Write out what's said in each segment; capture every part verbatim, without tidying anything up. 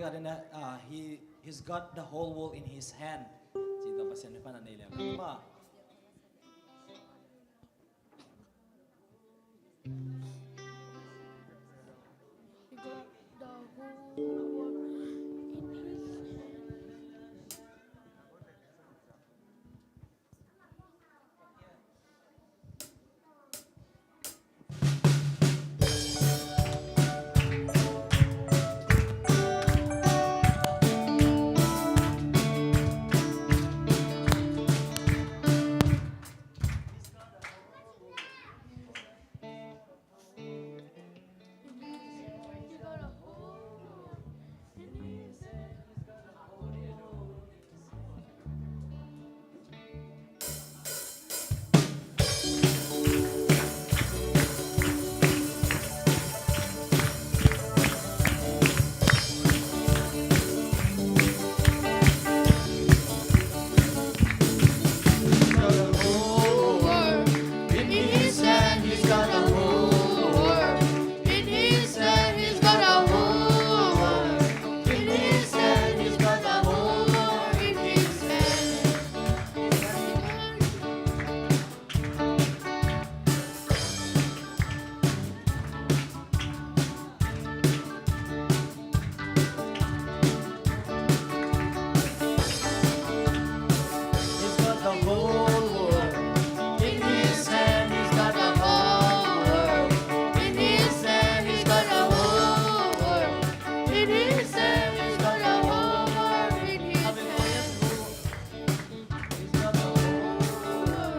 Got in a, uh, he, he's got the whole world in his hand. Ci ta Pasian mi pan a nei lem na ma. He got the whole world in his hand. He's got the whole world in his hand. He's got the whole world in his hand. He's got the whole world in his hand. He's got the whole world in his hand. He's got the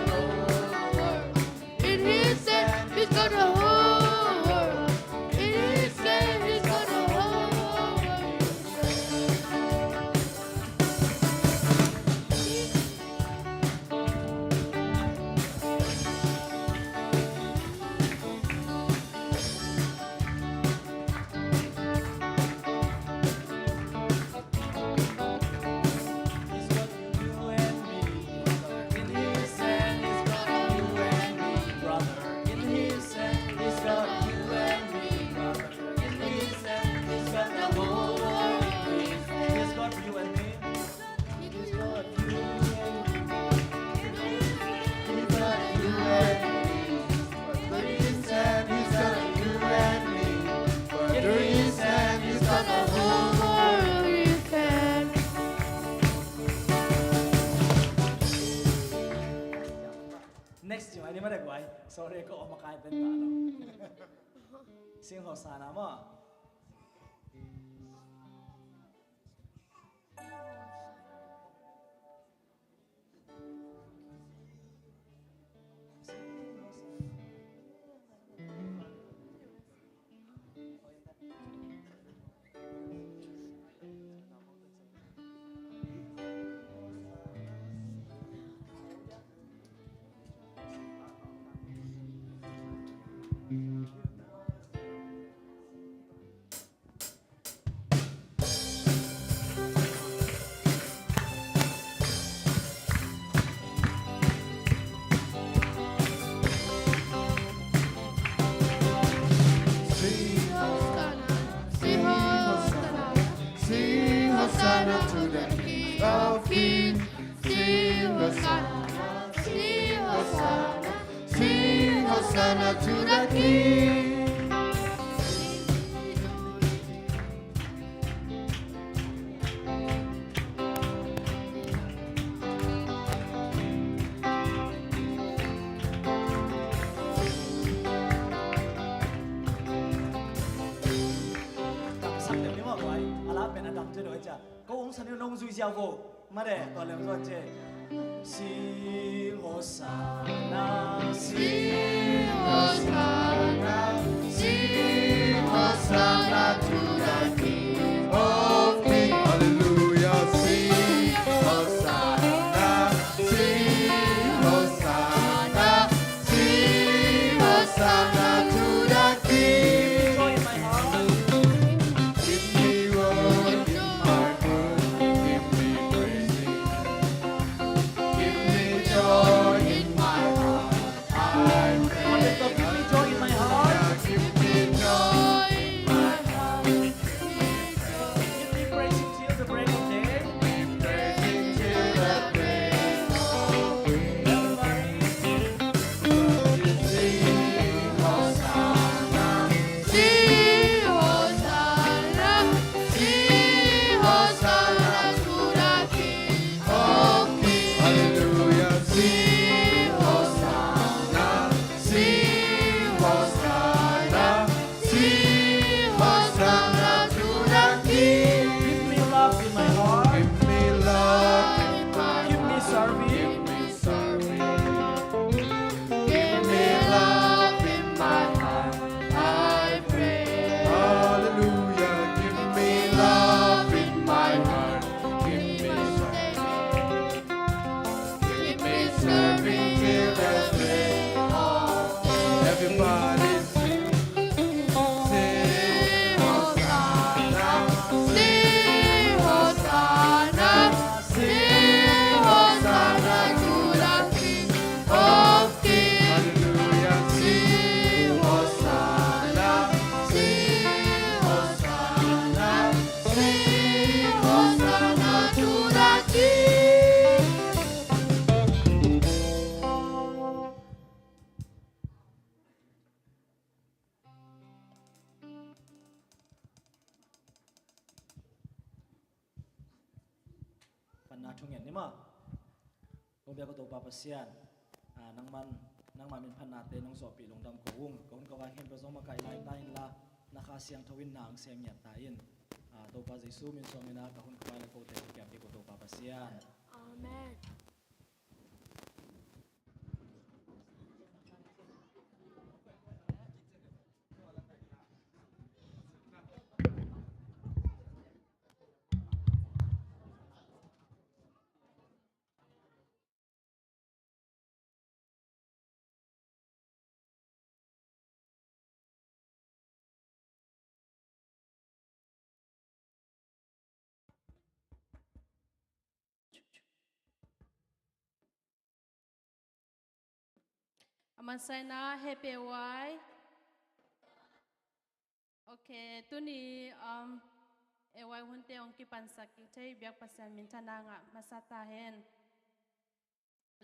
whole world in his hand. He's got the whole world in his hand. He's got the whole world in his hand. He's got the whole world in his hand. In his hand, he's got the whole world. In his hand, he's got the whole world. In his hand, he's got the whole world. Next, you, any matter why. Sorry, ko makai pen na lo. Sing Hosanna mo. Sing Hosanna, sing Hosanna, sing Hosanna to the King of Kings. Sing Hosanna, sing Hosanna, sing Hosanna to the King. Kamsak deuh ni mah guai, a la pen a dang cia deuh cia. Ko ong san nong zui ziau ko. Mare, tua lem zuan cia. Sing Hosanna, sing Hosanna, sing Hosanna to the King of Kings. Hallelujah. Sing Hosanna, sing Hosanna, sing Hosanna to the King. Give me joy in my heart. Give me worship in my heart. Give me praising. Give me joy in my heart. Panna thungen ni maw. Ko biak ko Topa Pasian, ah, nangman, nangma min phatnate nong zawhpih lungdam ko ung. Ka hun ka vai khempeuh zong makaih lai ta inla, na Kha Siangtho in na hong sem ngiat ta in. Ah, Topa Jesu min suang in ah ka hun ka vai la kote ka kiam kei ko Topa Pasian. Amen. A mansaina Happy Awai. Ok, tuni, um, A Y hunte hong kipansak kik thei biak Pasian minthanna ngah masa ta hen.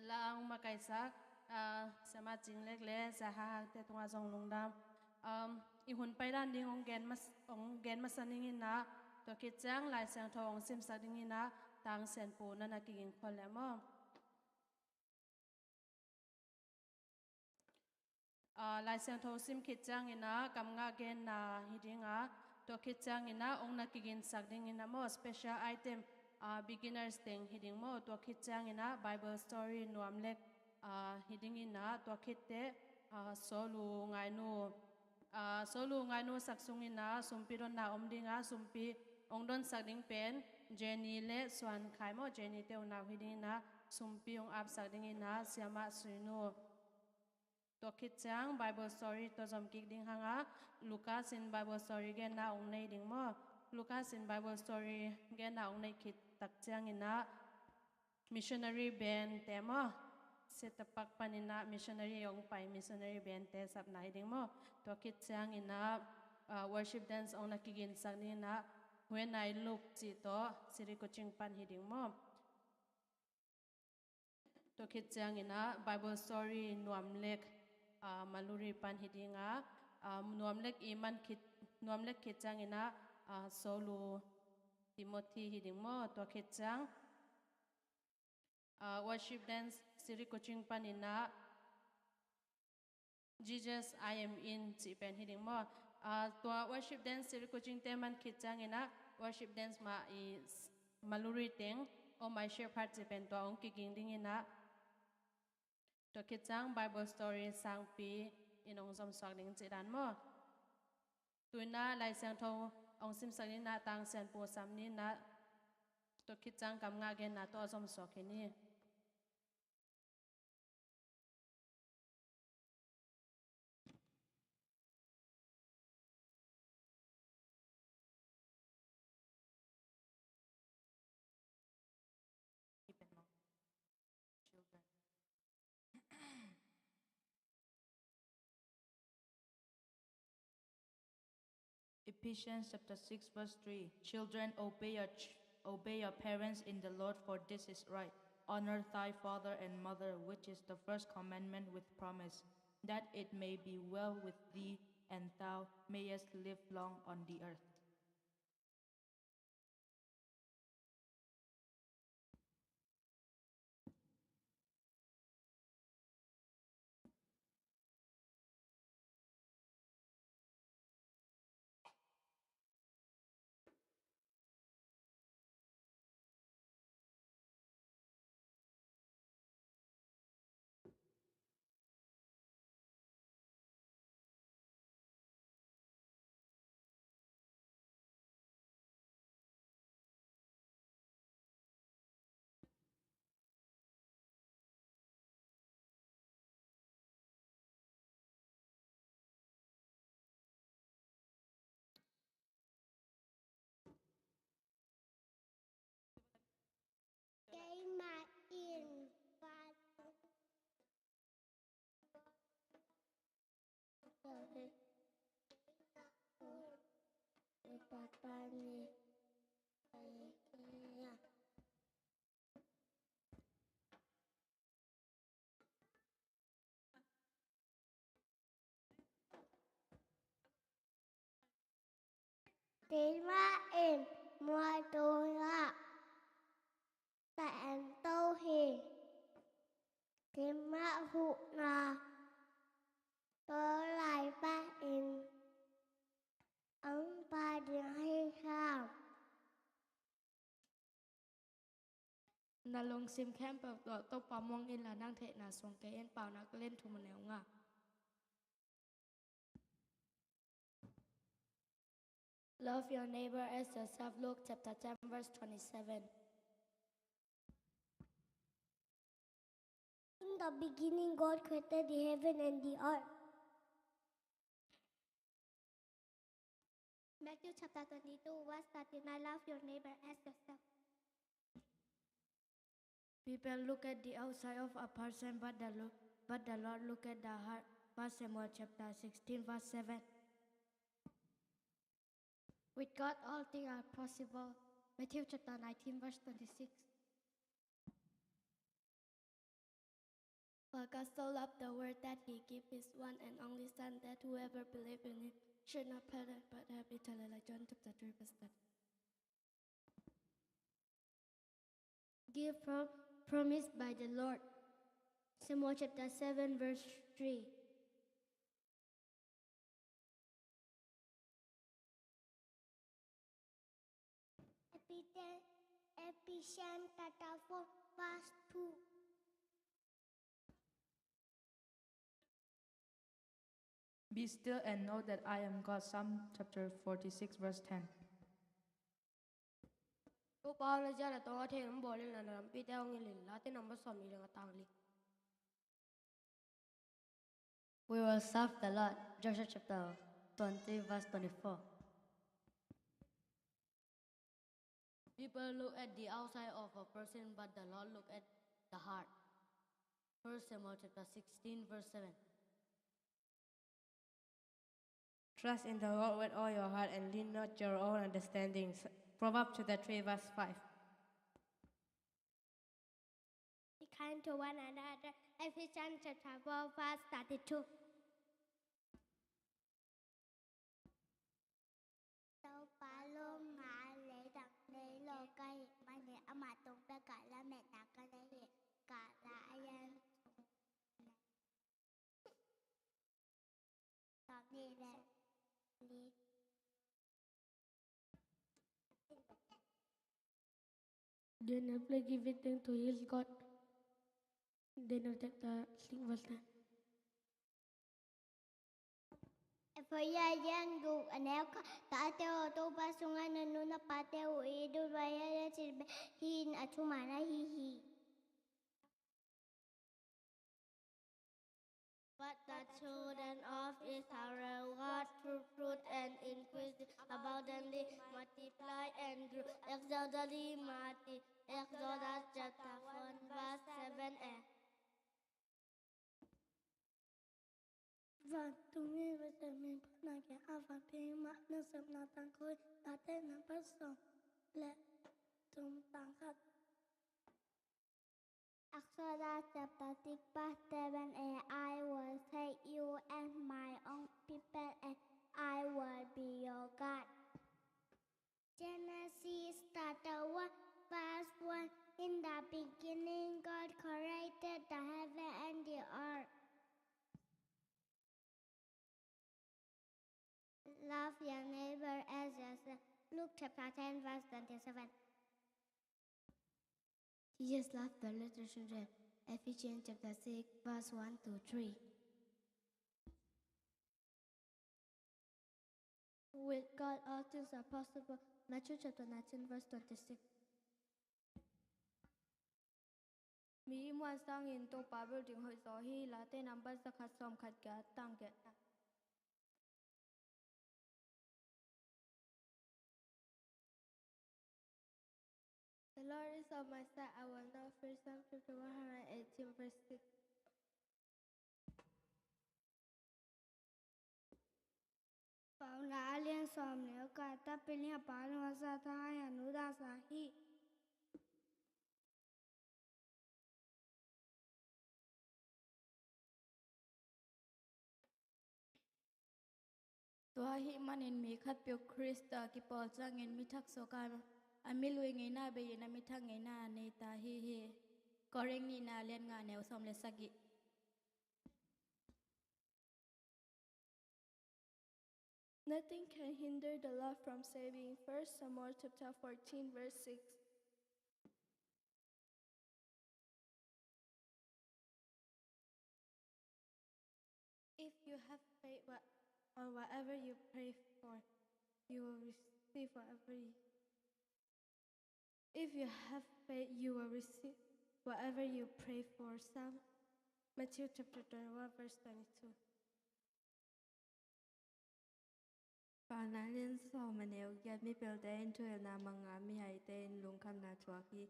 La hong makaihsak, ah, Siama Cing Lek le Sia Ha Hang te tungah zong lungdam. Um, i hun paidan ding hong gen mas-, hong gen masa ning in ah, tua khit ciang Lai Siangtho hong simsak ding in ah, Tang Sian Pu na na kiging khol le maw. Ah, Lai Siangtho sim khit ciangin ah, kam ngah genna hi ding a, tua khit ciangin ah, hong na kiginsak dingin ah maw, special item, ah, beginners teng hi ding maw, tua khit ciangin ah, Bible story nuam lek, ah, hi dingin ah, tua khit teh, ah, Solu Ngainu, ah, Solu Ngainu sak sungin ah, sumpi donna om ding a, sumpi hong donsak ding pen, Jenny le Suan Khai maw, Jenny te unau hi dingin ah, sumpi hong apsak dingin ah, Siamah Suinu. Tua khit ciang Bible story tawh zom kik ding hang a, Lukas in Bible story genna hong nei ding maw. Lukas in Bible story genna hong nei khit tak ciangin ah missionary band te maw, Setapak panin ah missionary hong pai missionary band te sapna hi ding maw. Tua khit ciangin ah, ah, worship dance hong na kiginsak dingin ah, When I Look cih tawh Sri Kuching pan hi ding maw. Tua khit ciangin ah Bible story nuam lek, ah, Maluri pan hi ding a, ah, nuam lek i man khit, nuam lek khit ciangin ah, ah, Solu Timothy hi ding maw. Tua khit ciang, ah, worship dance Sri Kuching panin ah, Jesus, I Am In cih pen hi ding maw. Ah, tua worship dance Sri Kuching te man khit ciangin ah, worship dance mah i s-, Maluri teng, Oh My Shepherd cih pen tua hong kiging dingin ah, tua khit ciang Bible story sangpi in hong zomsuak ding cih dan maw. Tu-in ah Lai Siangtho hong simsak ni in ah, Tang Sian Pu sam ni in ah, tua khit ciang kam ngah genna tawh zomsuak hi ni. Ephesians chapter six, verse three. Children, obey your ch-, obey your parents in the Lord, for this is right. Honor thy father and mother, which is the first commandment with promise, that it may be well with thee and thou mayest live long on the earth. pani. Tima in muatuna taen to hi. Tima hukna tolai pa in ang pa ding hi ham? Na lungsim khempeuh tawh Topa muang inla, nang theihna suang kei in. Paunak lian thum, a neu nga. Love your neighbor as yourself. Luke chapter ten, verse twenty-seven. In the beginning, God created the heaven and the earth. Matthew chapter twenty-two, verse thirty-nine. Love your neighbor as yourself. People look at the outside of a person, but the, lo- but the Lord look at the heart. First Samuel chapter sixteen, verse seven. With God, all things are possible. Matthew chapter nineteen, verse twenty-six. For God so loved the world that he gave his one and only Son, that whoever believes in him should not perish but have eternal life. John chapter three, verse ten. Gift prom- promised by the Lord. Samuel chapter seven, verse three. Ephesians, Ephesians chapter four, verse two. Be still and know that I am God. Psalm chapter forty-six, verse ten. Topa na zia le tawng a thei in bawl in la, na lampite hong hilh in. Late number sawmnih le nga, tang li. We will serve the Lord. Joshua chapter twenty, verse twenty-four. People look at the outside of a person, but the Lord look at the heart. First Samuel chapter sixteen, verse seven. Trust in the Lord with all your heart and lean not your own understandings. Proverbs chapter three, verse five. Be kind to one another. Ephesians chapter four, verse thirty-two. Topa lawmnga leitang leilawh ka hih manin ama tung pekah lametna ka nei hi. Kala ayan. Sawmnih le li. Daniel pray giving thanks to his God. Daniel chapter six, verse ten. Ephraim a lian guk, a neu khat. Tate aw, Topa sungah na nu na pate uh i dulvai a, a cih bek hi in, a thuman ahi hi. But the children of Israel waxed fruitful and increased abundantly, multiplied and grew exceedingly mighty. Exodus chapter one, verse seven a. Vantungmi Benjamin phatna kiang a van pia mah, na sepna tangkoi, Late number sawm le thum, tang khat. Exodus chapter six, verse seven a. I will take you as my own people, and I will be your God. Genesis chapter one, verse one. In the beginning, God created the heaven and the earth. Love your neighbor as yourself. Luke chapter ten, verse twenty-seven. Jesus loved the little children. Ephesians chapter six, verse one to three. With God, all things are possible. Matthew chapter nineteen, verse twenty-six. Mi muan sangin Topa bel ding hoih zaw hi. Late number zakhat sawm khat giat, tang giat. The Lord is on my side, I will not fear. Psalm chapter one hundred eighteen, verse six. Paunak a lian Sawm neu khat, Tapilia Pa nuasa tha hai a nu dasa hi. Tua ahih manin mi khatpeuh Khrist tawh a kipawl ciangin mi thak suak a, a mi lui ngeina bei-in a mi thak ngeina a nei ta hi hi. Korin nihna, lian nga, neu sawm le sagih. Nothing can hinder the love from saving. First Samuel chapter fourteen, verse six. If you have faith wha-, on whatever you pray for, you will receive whatever you, if you have faith, you will receive whatever you pray for. Psalm, Matthew chapter twenty-one, verse twenty-two. Paunak lian sawm, a neu giat. Mipilte in thuhilhna mang a, mihaite in lungkhamna thuak hi.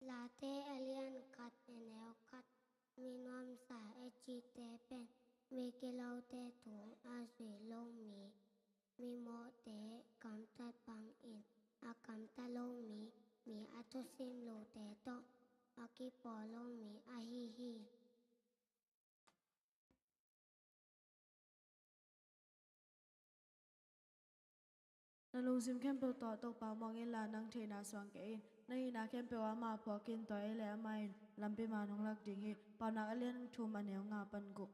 Late a lian khat, a neu khat. Mi nuamsa a cihte pen mi gilote thu a zuih lo mi, mi mawhte gamtat bangin a gamta lo mi, mi a thusim lote tawh a kipawl lo mi ahi hi. Na lungsim khempeuh tawh Topa muang inla, nang theihna suang kei in. Na hihna khempeuh ah amah phuak in, tua hi leh amah in lampi man hong lak ding hi. Paunak a lian thum, a neu nga pan guk.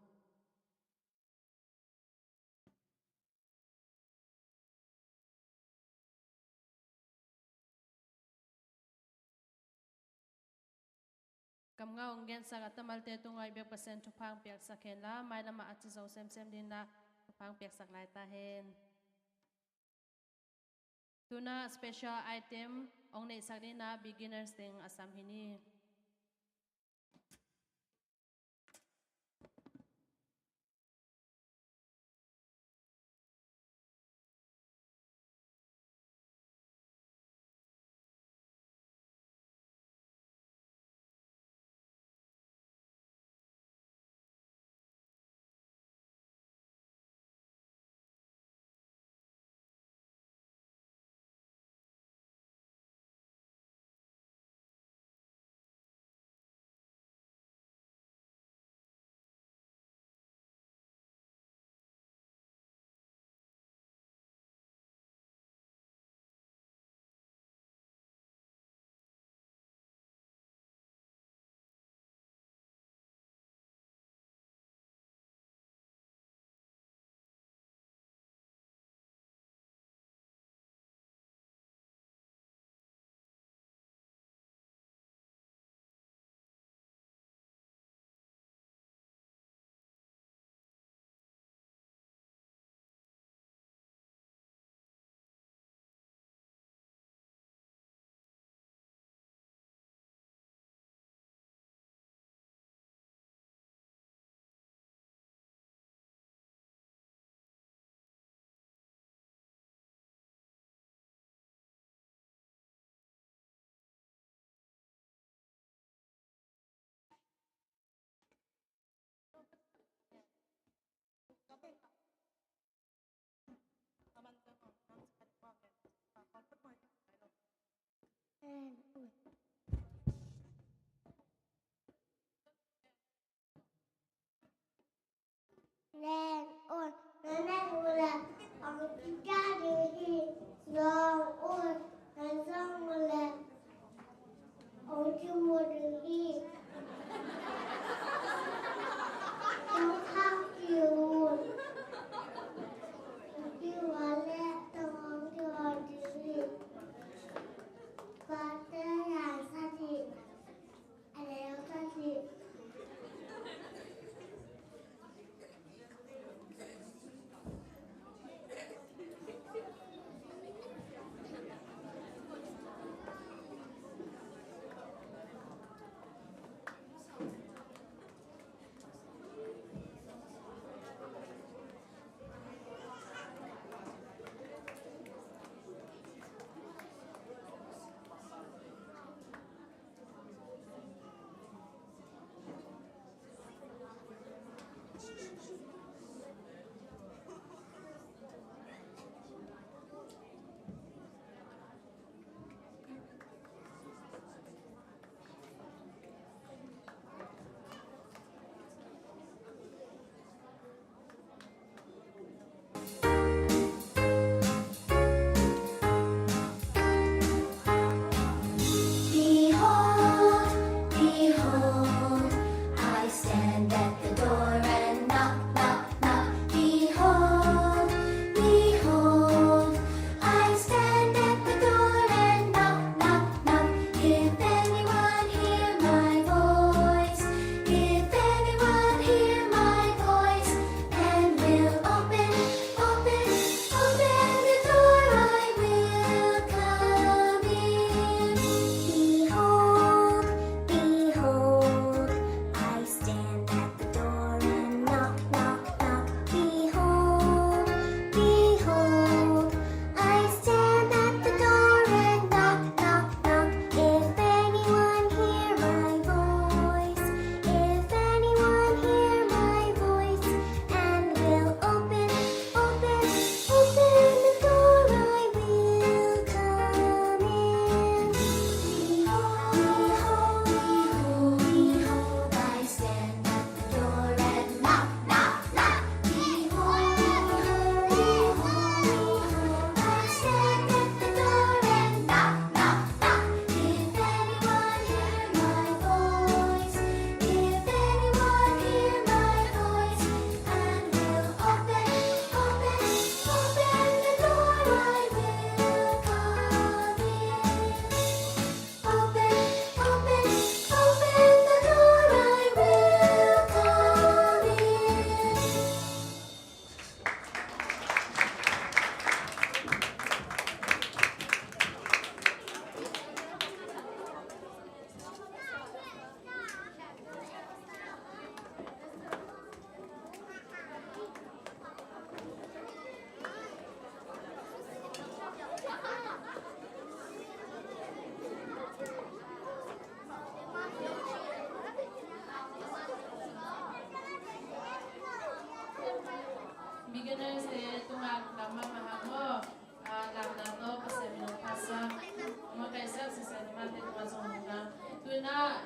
Kam nga hong gensak a tamalte tungah i biak Pasian thupha hong piaksak hen la, mailam ah a ci zo semsem dingin ah thupha hong piaksak lai ta hen. Tu-in ah special item hong neihsak dingin ah beginners teng a sam hi ni. Len un, na len uh leh hong kikah ding hi. Zong un, na zong uh leh hong kimu ding hi. Hong thak kei un, hong kimu leh tawh hong kimu ding hi. Pate, hong sa dih.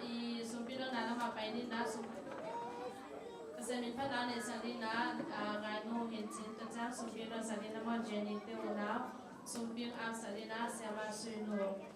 I sumpi donna lamah pai ni na, sum-, Pasian min phatna neihsak dingin ah, ngainu Hin Cin, tua ciang sumpi donna sak dingin ah Jenny te unau, sumpi aksak dingin ah Siama Sui Nu.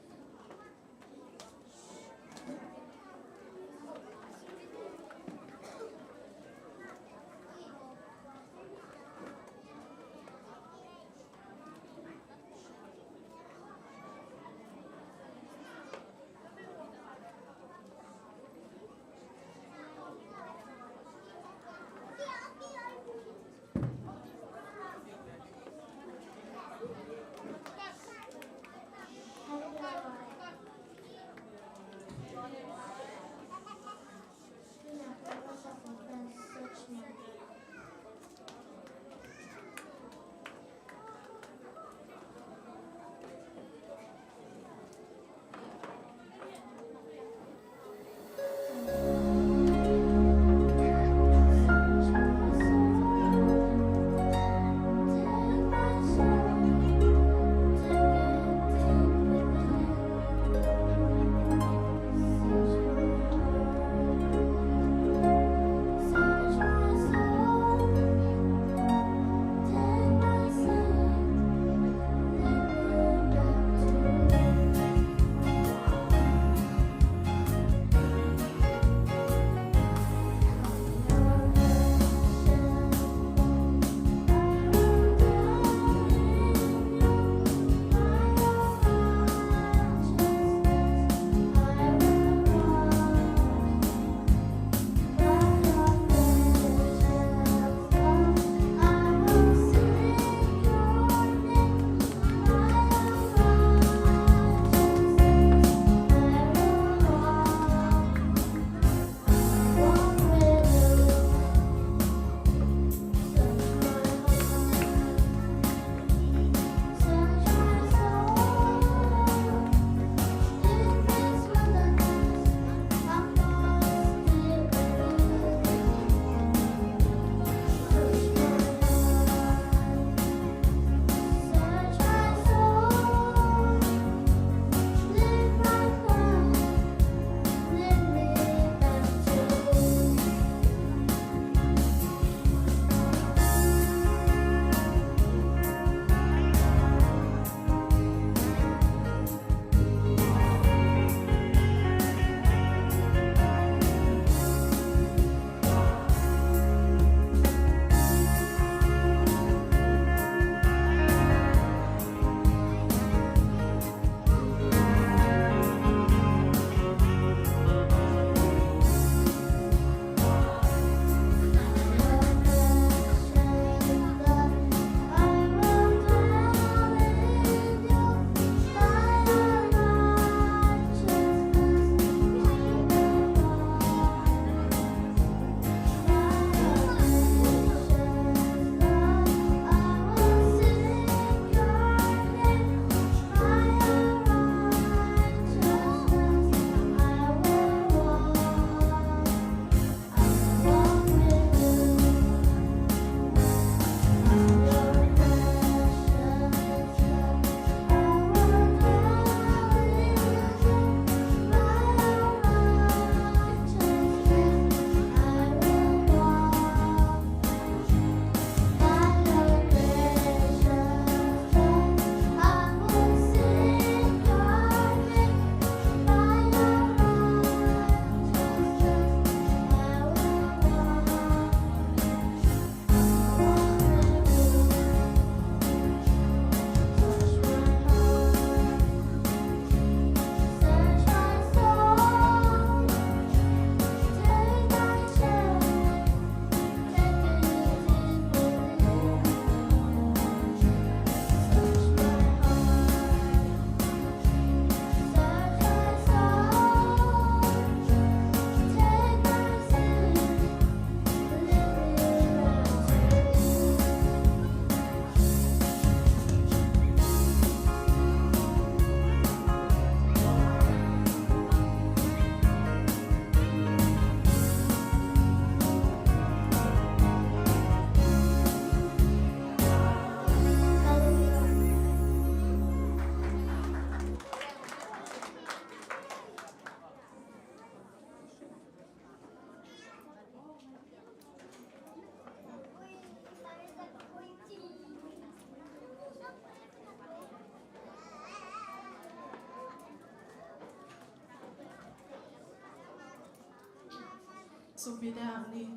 Sumpite hang ni.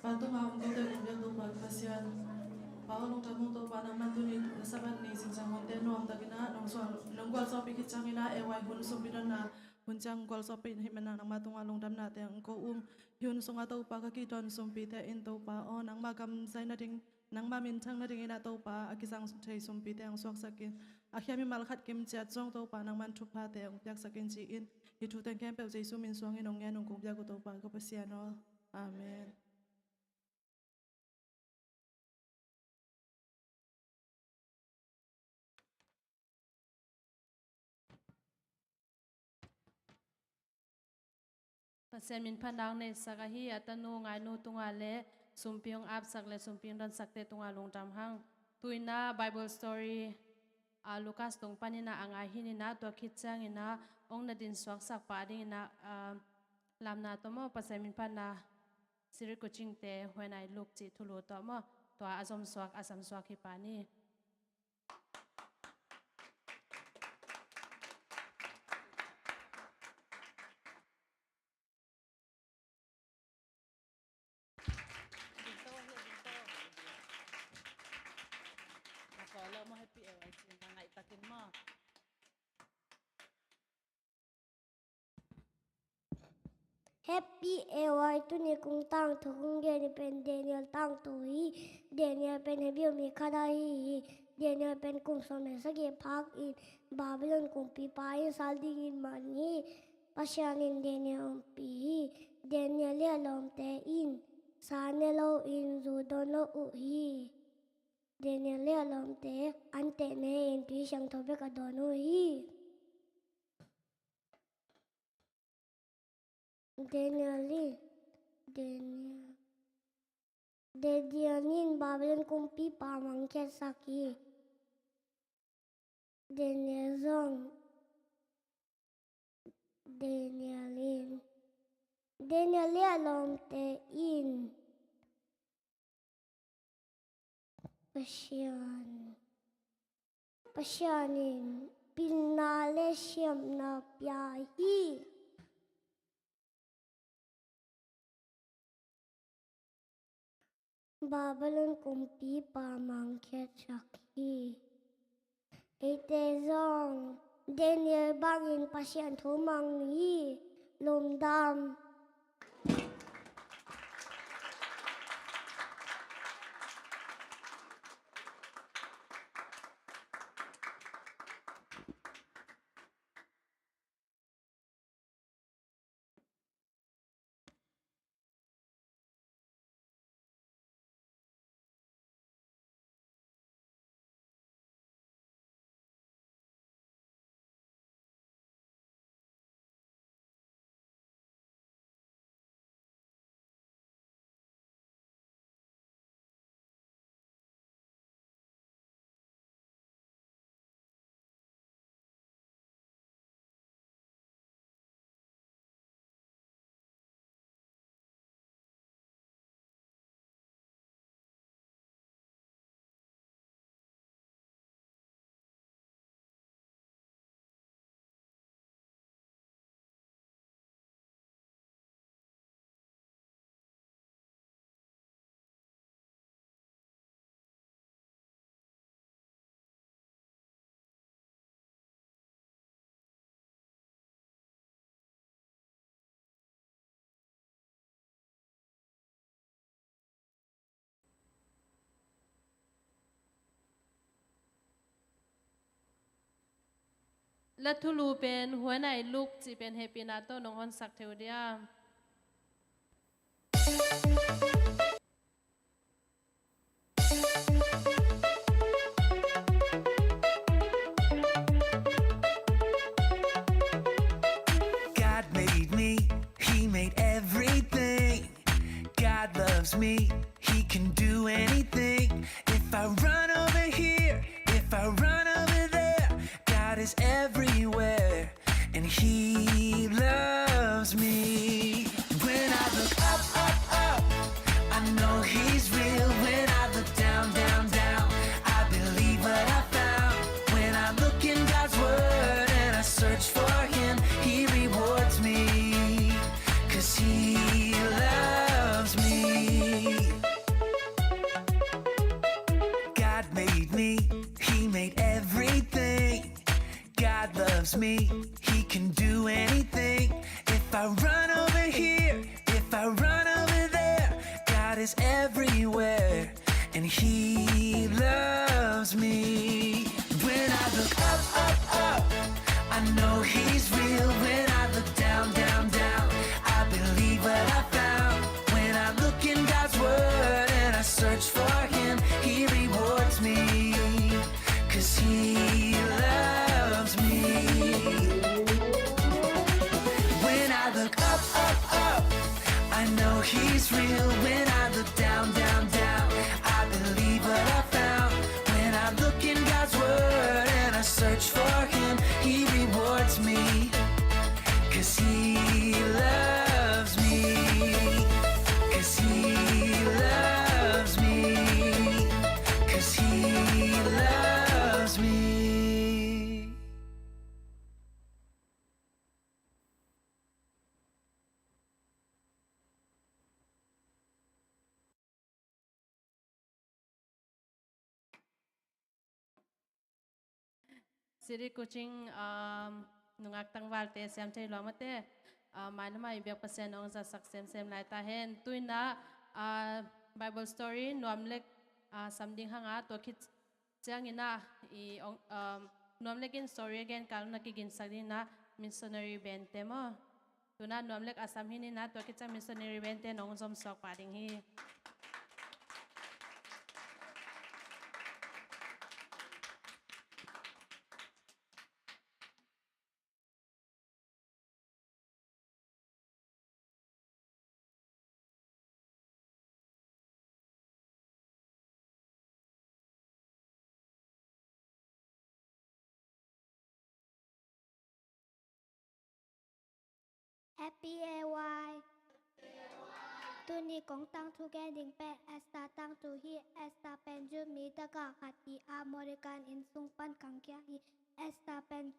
Pa tungah om kote kong biak Topa ka Pasian, Pa aw lungdam ung Topa, nangman tuni Sabbath ni zingsang hunte nuamtakin ah nong suang, nong gualzawhpih khit ciangin ah A Y hun sumpi donna hun ciang gualzawhpih ahih manin ah nangma tungah lungdamnate hong ko ung. Hih hun sungah Topa ka kidon sumpite in Topa aw nangma kamzai nading, nangma minthang nadingin ah Topa a kizang thei sumpite hong suaksak in, a khia mimal khat kim ciat zong Topa nangman thuphate hong piaksak in ci-in, hih thu teng khempeuh Jesu min suangin hong ngen ung kong biak uh Topa ka Pasian aw. Amen. Pasian min phatna hong neisak ahi a tanu Ngainu tungah le sumpi hong apsak le sumpi hong donsakte tungah lungdam hang. Tu-in ah Bible story, ah, Lukas tung panin ah a ngai hi-in ah tua khit ciangin ah hong na din suaksak pah dingin ah, ah, lamna tawh maw Pasian min phatna Siri Kucingte When I Look cih thulu tawh maw tua a zomsuak a samsuak hi pah ni. Happy A Y. Tuni kong tangthu kong gen pen Daniel tangthu hi. Daniel pen Hebrew mi khat ahi hi. Daniel pen kum sawm le sagih phak in Babylon kumpipa in sal dingin man hi. Pasian in Daniel ompih hi. Daniel le a lawmte in sa ne loin zu dawn lo uh hi. Daniel le a lawmte an teh ne-in tui siangtho bek a dawn uh hi. Daniel in, Daniel, Daniel in Babylon kumpipa mangkhiatsak hi. Daniel zong, Daniel in, Daniel le a lawmte in Pasian, Pasian in pilna le siamna pia hi. Babylon kumpipa mangkhiatsak hi. Eite zong Daniel bangin Pasian thu mang ni hi. Lungdam. La thulu pen When I Look cih pen hehpihna tawh nong honsak thei uh dia. God made me, He made everything. God loves me, He can do anything. If I run over here, if I run over there, God is everywhere, and He loves me. When I look up, up, up, I know He's real. When I look down, down, down, I believe what I found. When I look in God's Word and I search for Him, He rewards me, 'cause He loves me. He can do anything. If I run over here, if I run over there, God is everywhere, and He loves me. When I look up, up, up, I know He's real. When I look down, down, down, I believe what I found. When I look in God's Word and I search for Him, He rewards me, 'cause He loves me. When I look up, up, up, I know He's real. When I look down, down, down, I believe what I found. When I look in God's Word and I search for Him, He rewards me, 'cause He loves me, 'cause He loves me, 'cause He loves me. City Coaching, um, nungak tangvalte, siam thei lua mate, uh, mailam a i biak Pasian hong zatsak semsem lai ta hen. Tu-in ah, uh, Bible story nuam lek, uh, sam ding hang a, tua khit ciangin ah i ong, um, nuam lek in story a gen kal un a kiginsak ding in ah missionary band te maw. Tu-in ah nuam lek a sam hi in ah, tua khit ciang missionary band te nong zom suak pah ding hi. Happy A Y. Tuni kong tangthu gen ding pen Esther tangthu hi. Esther pen Jew mite khat hi a, Mordecai in sung pan khangkhia hi. Esther pen,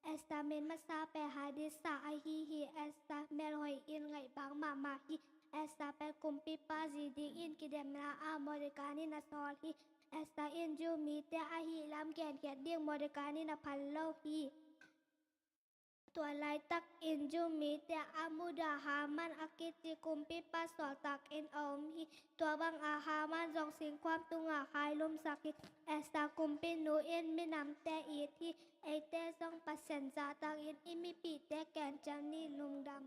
Esther min masa pen Hadisa ahi hi. Esther melhoih in ngaihbang mahmah hi. Esther pen kumpipa zi dingin kidemna a Mordecai in a sawl hi. Esther in Jew mite ahih lam genkhiat ding Mordecai in a phal lo hi. Tua laitakin Jew mite a mudah Haman a kici kumpipa sawltakin a om hi. Tua banga Haman zong singkhuam tungah hailumsak hi. Esther kumpinu in minamte it hi. Eite zong Pasian zahtakin i mipihte kenciam ni. Lungdam.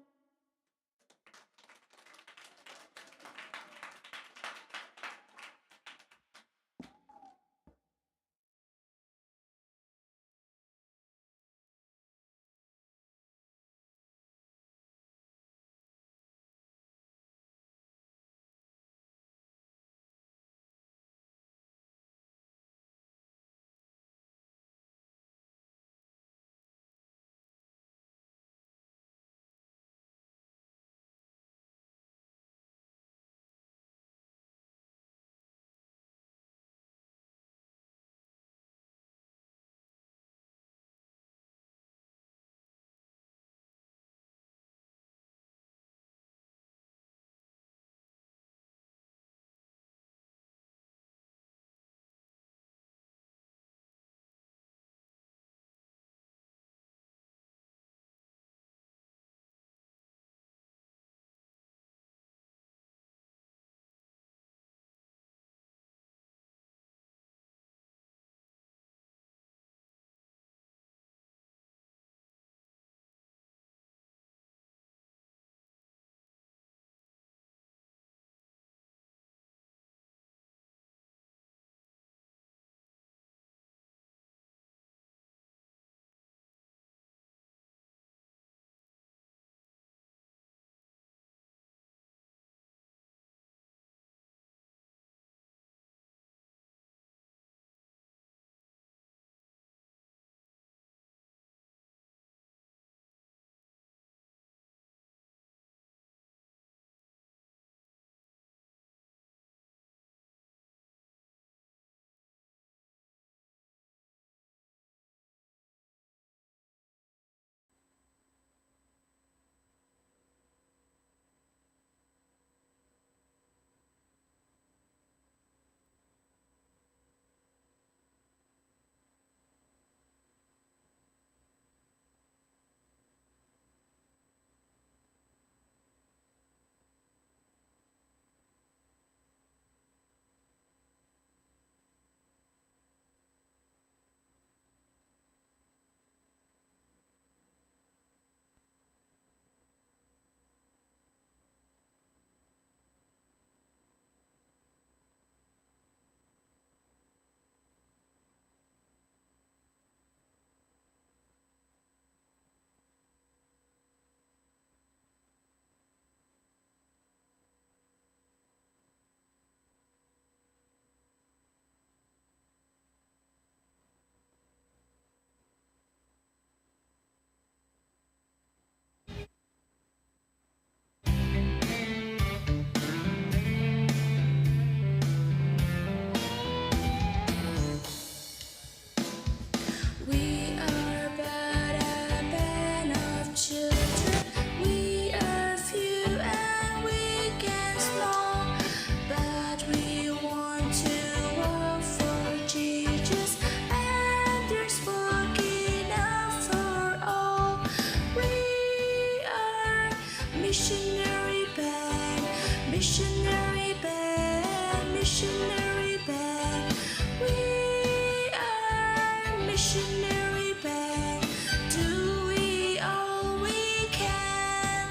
Missionary band, missionary band, missionary band. We are missionary band, doing all we can.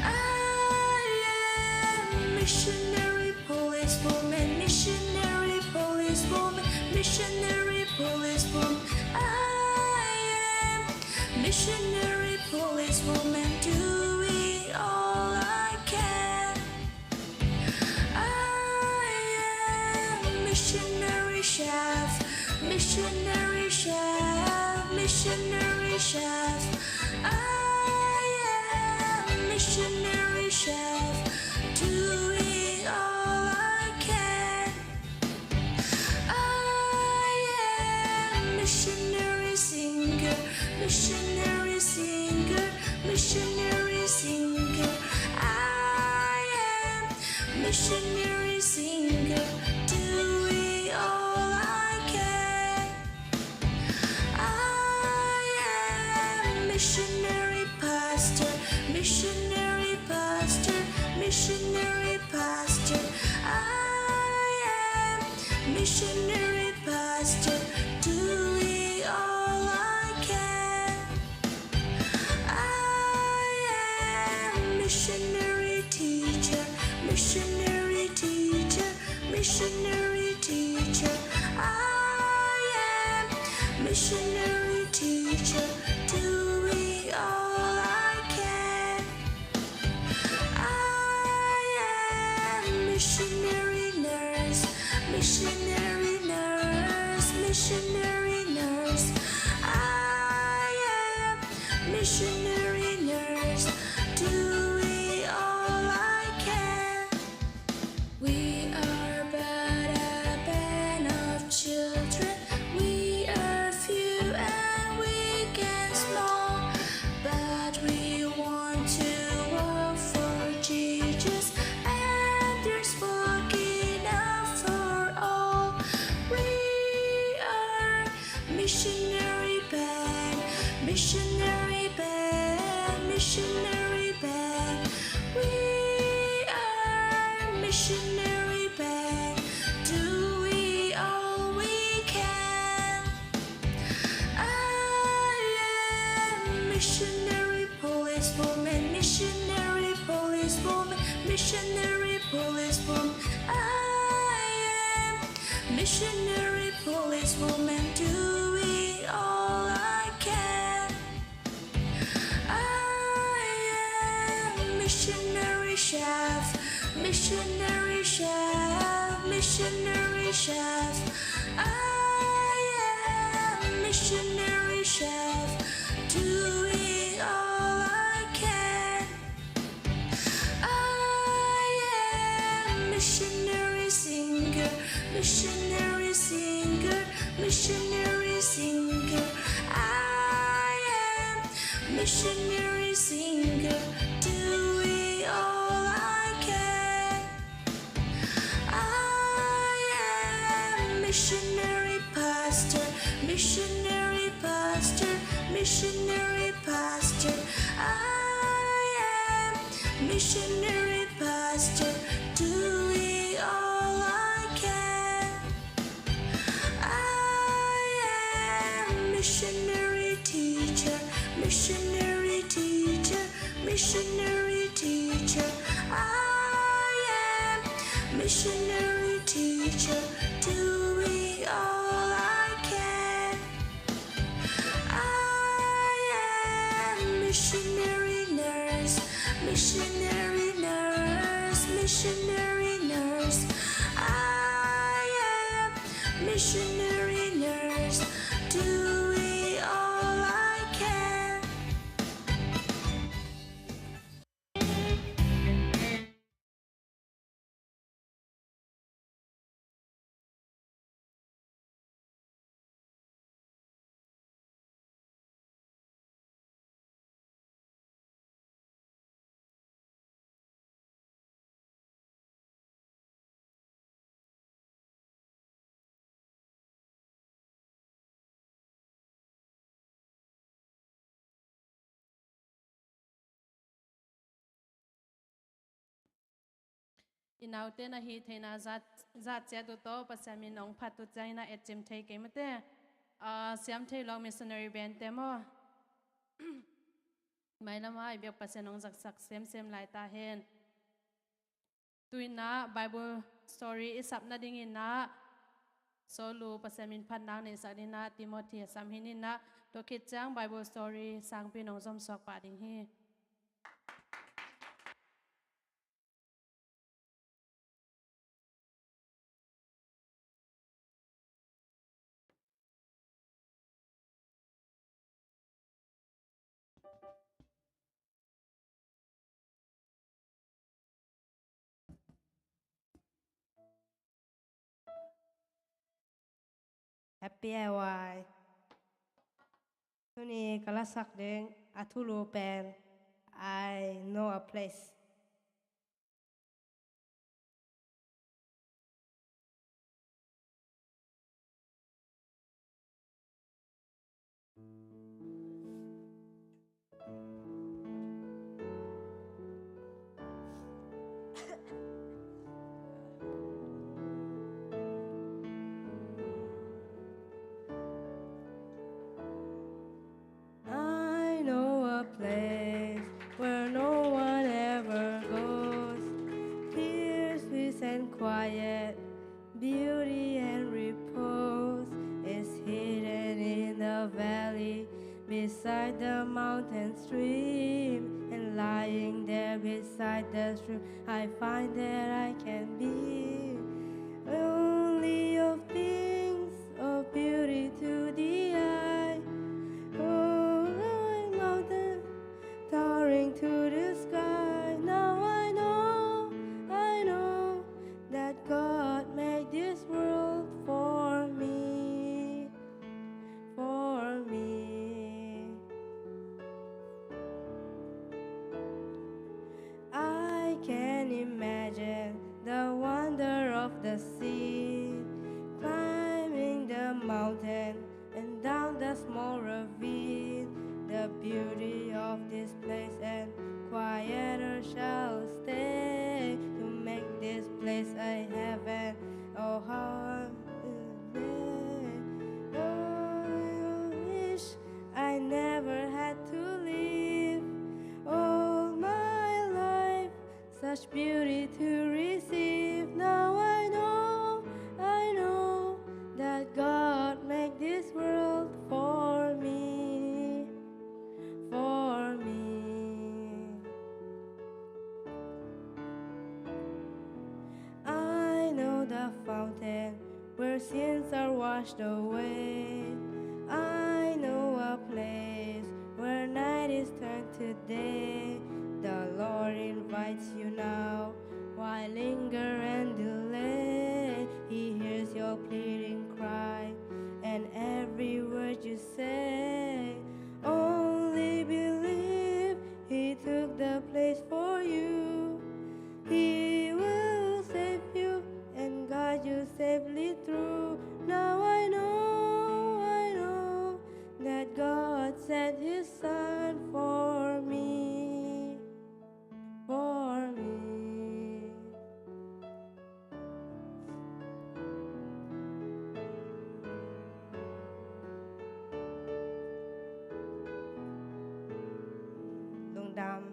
I am missionary policewoman, missionary policewoman, missionary policewoman. I am missionary policewoman, doing all I can. I am missionary chef, missionary chef, missionary chef. I am missionary chef, doing all I can. I am missionary singer, missionary singer, missionary singer. I am missionary singer, doing all I can. I am missionary pastor, missionary pastor, missionary pastor. I am missionary pastor, doing all I can. I am missionary teacher, missionary teacher, missionary teacher. I am missionary teacher, doing all I can. I am missionary nurse, missionary nurse, missionary nurse. I am missionary nurse, doing all I can. We are but a band of children. We are few and weak and small, but we want to work for Jesus, and there's work enough for all. We are missionary band, missionary band, missionary band. We are missionary band, doing all we can. I am missionary policewoman, missionary policewoman, missionary policewoman. I am missionary policewoman, doing all I can. I am missionary chef, missionary chef, missionary chef. I am missionary chef, doing all I can. I am missionary singer, missionary singer, missionary singer. I am missionary singer, doing all I can. I am missionary pastor, missionary pastor, missionary pastor. I am missionary pastor, doing all I can. I am missionary teacher, missionary teacher, missionary teacher. I am missionary teacher, doing all I can. I am missionary nurse, missionary nurse, missionary nurse. I am missionary nurse, doing all I can. I naute na hih theihna zat, zat ciat uh tawh Pasian min hong phat uh ciangin a etcim thei kei mate. Ah, siam thei lo missionary band te maw? Mailam ah i biak Pasian hong zaksak semsem lai ta hen. Tu-in ah Bible story i sap nadingin ah Saul uh Pasian min phat nang neihsak dingin ah Timothy a sam hi in ah, tua khit ciang Bible story sangpi in hong zomsuak pah ding hi. Happy A Y. Tuni ka lasak ding a thulu pen I Know a Place. I know a place where no one ever goes. Peace, peace and quiet, beauty and repose is hidden in the valley, beside the mountain stream. And lying there beside the stream, I find that I can be only of things of beauty to the eye. Oh, my mountain, towering to the sky. Now I know, I know that God made this world for me, for me. I can imagine the wonder of the sea, climbing the mountain and down the small ravine. The beauty of this place and quieter shall stay, to make this place a heaven. Oh, how I wish I never had to live all my life such beauty to receive. Now I know, I know that God made this world for me, for me. I know the fountain where sins are washed away. I know a place where night is turned to day. The Lord invites you now. Why linger and delay? He hears your pleading cry and every word you say. Only believe He took the place for you. He will save you and guide you safely through. Now I know, I know that God sent His Son for me, for me. Lungdam.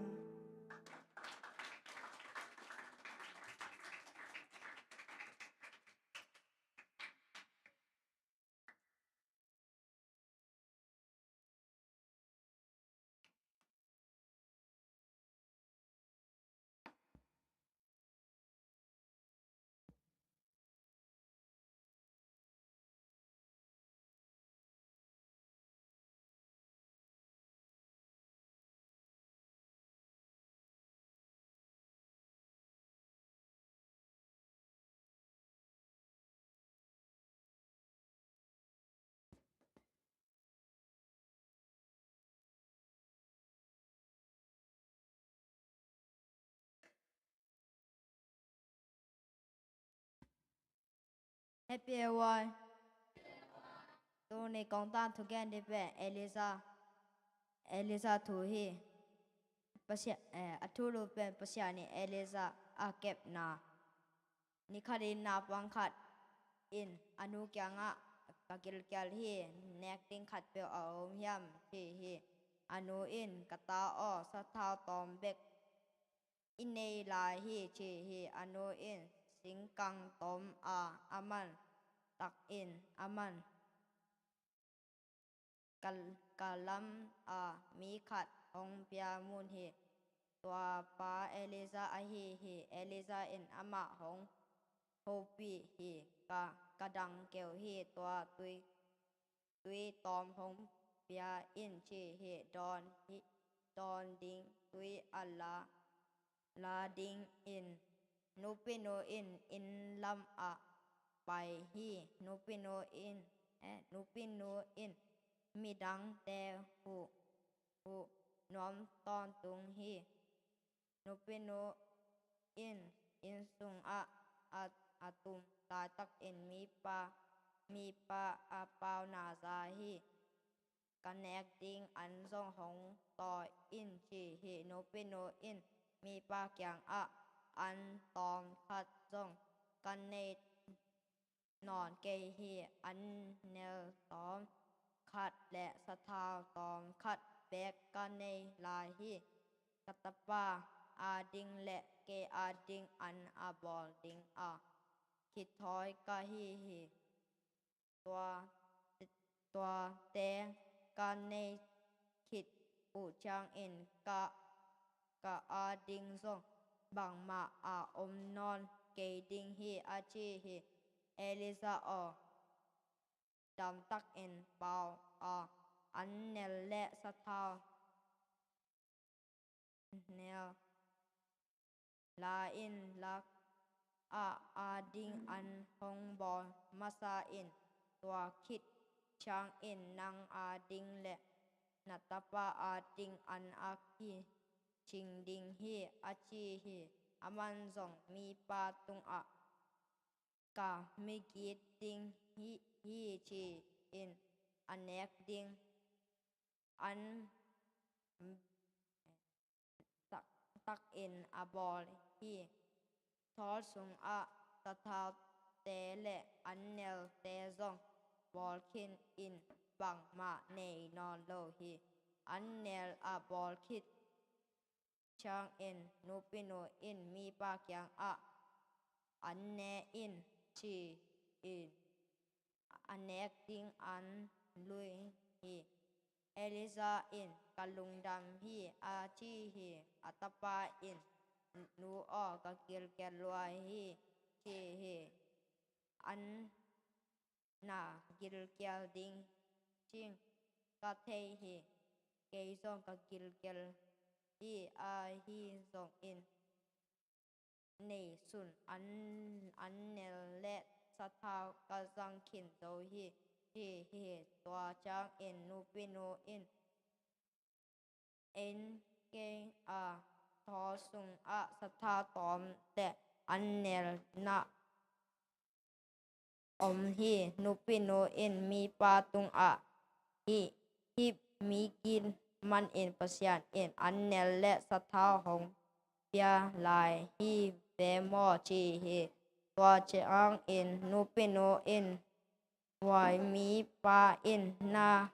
Happy A Y. Tuni kong tangthu gen ding pen Elijah, Elijah thu hi. Pasian, eh, a thulu pen Pasian in Elijah a kepna. Ni khatin naupang khat in a nu kiangah, "Ka gilkial hi, nek ding khatpeuh a om hiam?" ci hi. A nu in, "Ka ta aw, sathau tawm bek i nei lai hi," ci hi. A nu in singkang tom a, a man takin, a man ka, ka lam a mi khat hong pia mun hi. Tua pa Elijah ahi hi. Elijah in amah hong hopih hi. "Ka, ka dang keu hi, tua tui, tui tawm hong pia in," ci hi. Dawn hi, dawn ding tui a la, la dingin nupinu in inn lamah pai hi. Nupinu in, eh, nupinu in midangte huh, huh nuam tawntung hi. Nupinu in inn sungah a, a tum laitakin mipa, mipa a pauna za hi. "Ka nek ding an zong hong tawi in," ci hi. Nupinu in mipa kiangah, "An tawm khat zong ka nei nawn kei hi. An nel tawm khat le sathau tawm khat bek ka nei lai hi. Ka tapa ading le kei ading an a bawl ding a khithawi ka hi hi. Tua, tuate ka nei khit uh ciangin ka, ka ading zong bangmah a om nawn kei ding hi," a ci hi. "Elijah aw, damtakin pau a, an nel le sathau nel la in, lak a ading an hong bawl masa in. Tua khit ciangin nang ading le na tapa ading an a kicing ding hi," a ci hi. Aman zong mipa tungah, "Ka migit ding hi, hi," ci-in a nek ding an tak, takin a bawl hi. Thawl sungah sathaute le an nelte zong bawl khin in bangmah nei nawn lo hi. An nel a bawl khit ciangin nupinu in mipa kiangah, "An ne in," ci-in a nek ding an lui hi. Elijah in, "Ka lungdam hi," a ci hi. A tapa in, "Nu aw, ka gilkial lua hi," ci hi. "An na gilkial ding cing ka thei hi. Kei zong ka gilkial hi, ahi zongin neisun an, an nel le sathau ka zang khin zo hi," ci hi. Tua ciangin nupinu in, "En kei a, thawl sungah sathau tawm le an nel na om hi." Nupinu in mipa tungah, "Hih, hih migit manin Pasian in an nel le sathau hong pia lai hi ve maw?" ci hi. Tua ciangin nupinu in, "Huai mipa in na,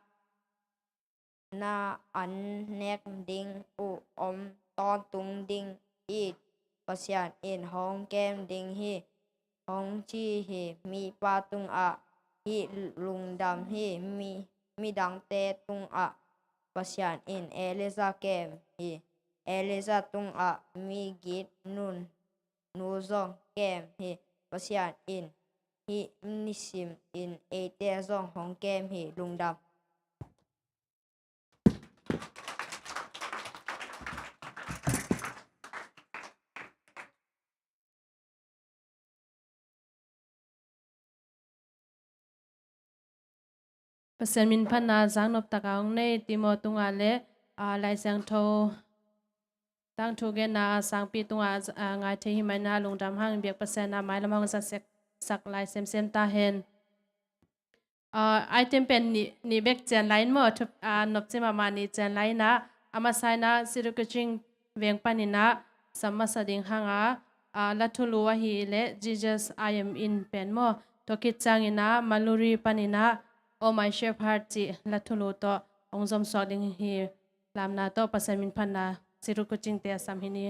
na an nek ding uh om tawntung ding hi. Pasian in hong kem ding hi," hong ci hi. Mipa tungah, "Hih lungdam hi." Mi, midangte tungah, "Pasian in Elijah kem hi. Elijah tungah migit nu, nu zong kem hi. Pasian in hih nisim in eite zong hong kem hi." Lungdam. Pasian min phatna zaknop taka hong nei Timo tungah le, aa, Lai Siangtho tangthu genna sangpi tungah, aa, ngai thei hi manin lungdam hang, biak Pasian a mailam hong zat sek, sak lai semsem ta hen. Aa, item pen nih, nih bek cian lai in maw, thup, aa, nopci mahmah nih cian lai in ah, a masa in ah Sirukuching veng panin ah sam masa ding hang a, ah, la thulu ahi leh Jesus I Am In pen maw. Tua khit ciangin ah Maluri panin ah Oh My Shepherd cih la thulu tawh hong zomsuak ding hi. Lamna tawh Pasian min phatna Siruku Cingte a sam hi ni.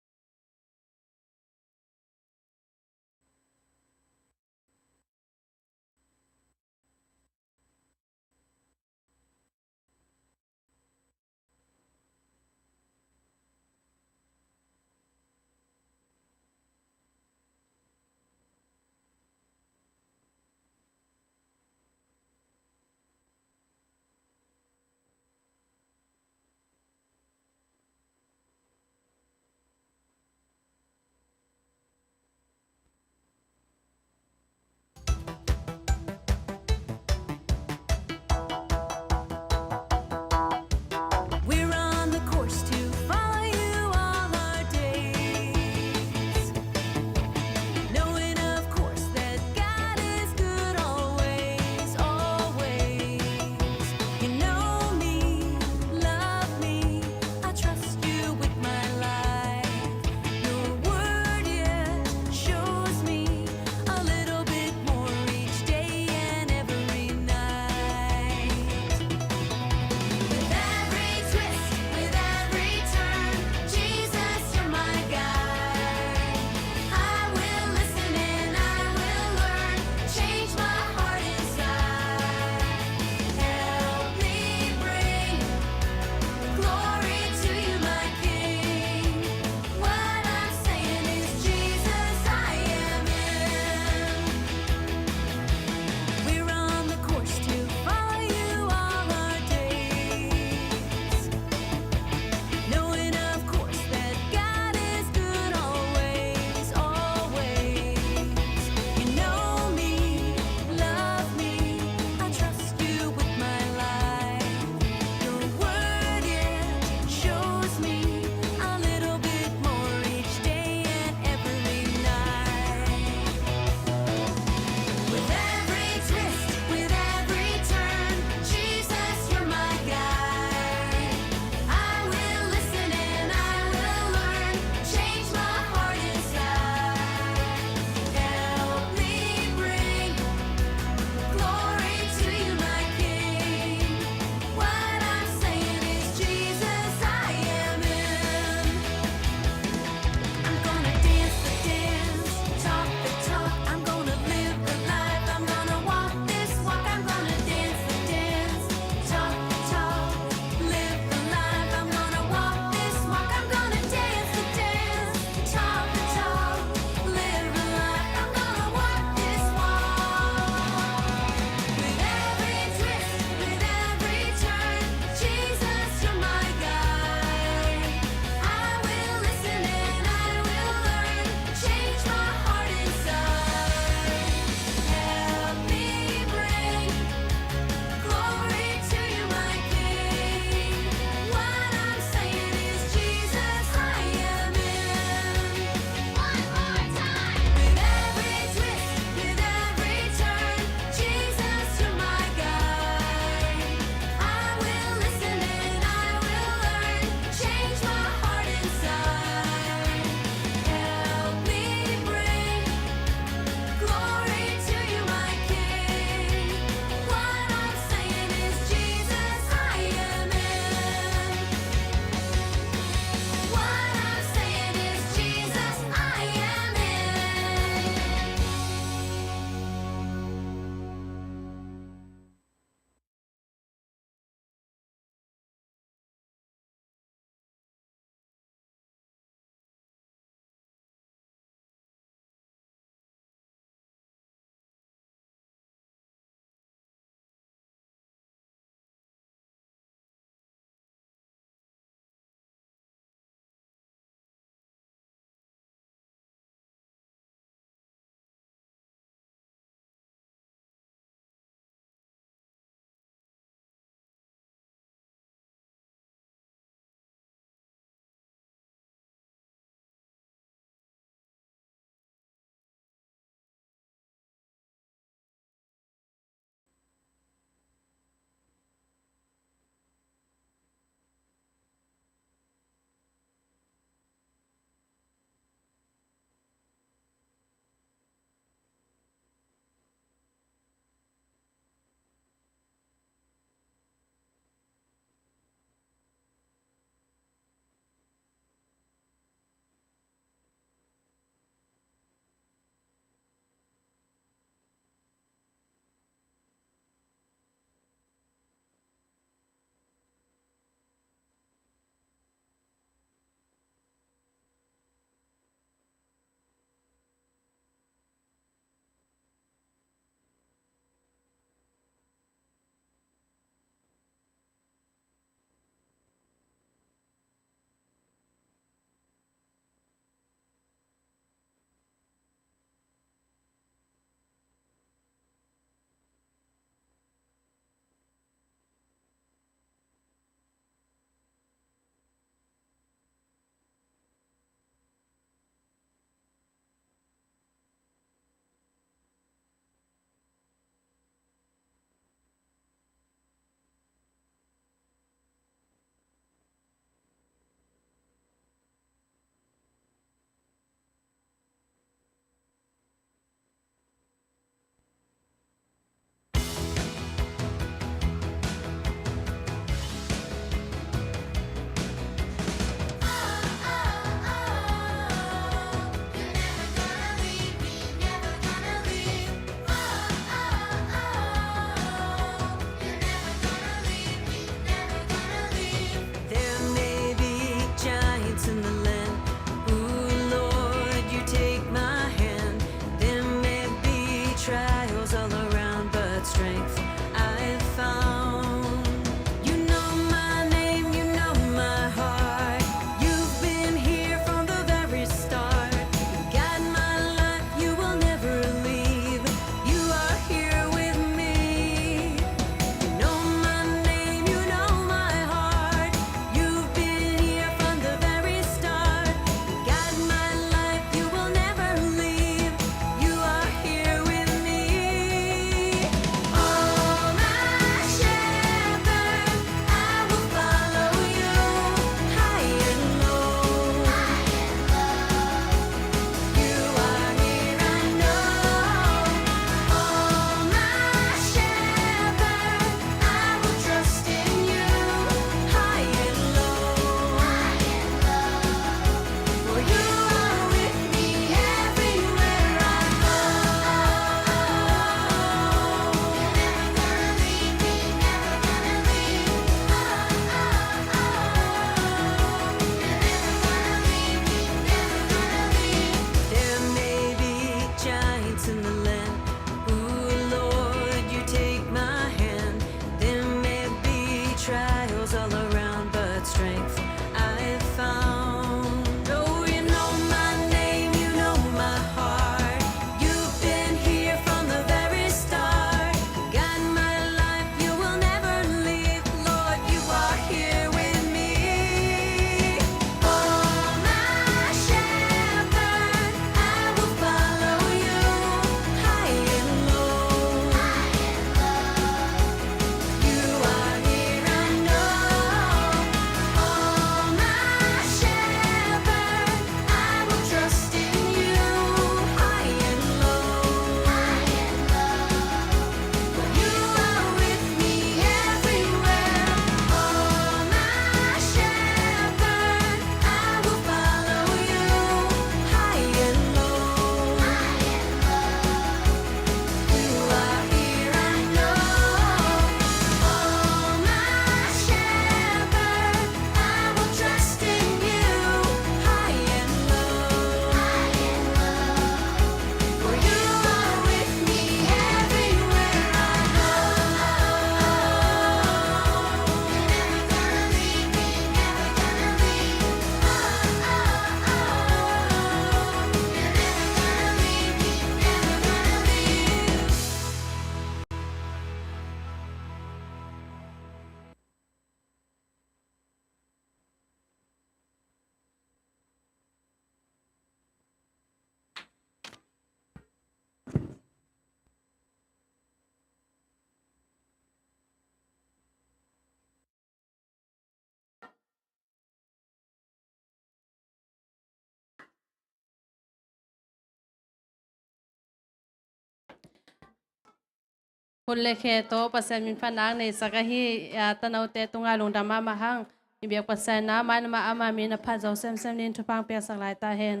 Hun le khe tawh Pasian min phatna neisak ahi, a, tanote tungah lungdam mahmah hang. I biak Pasian in a, mailam ah ama min a phat zo semsem dingin thupha piaksak lai ta hen.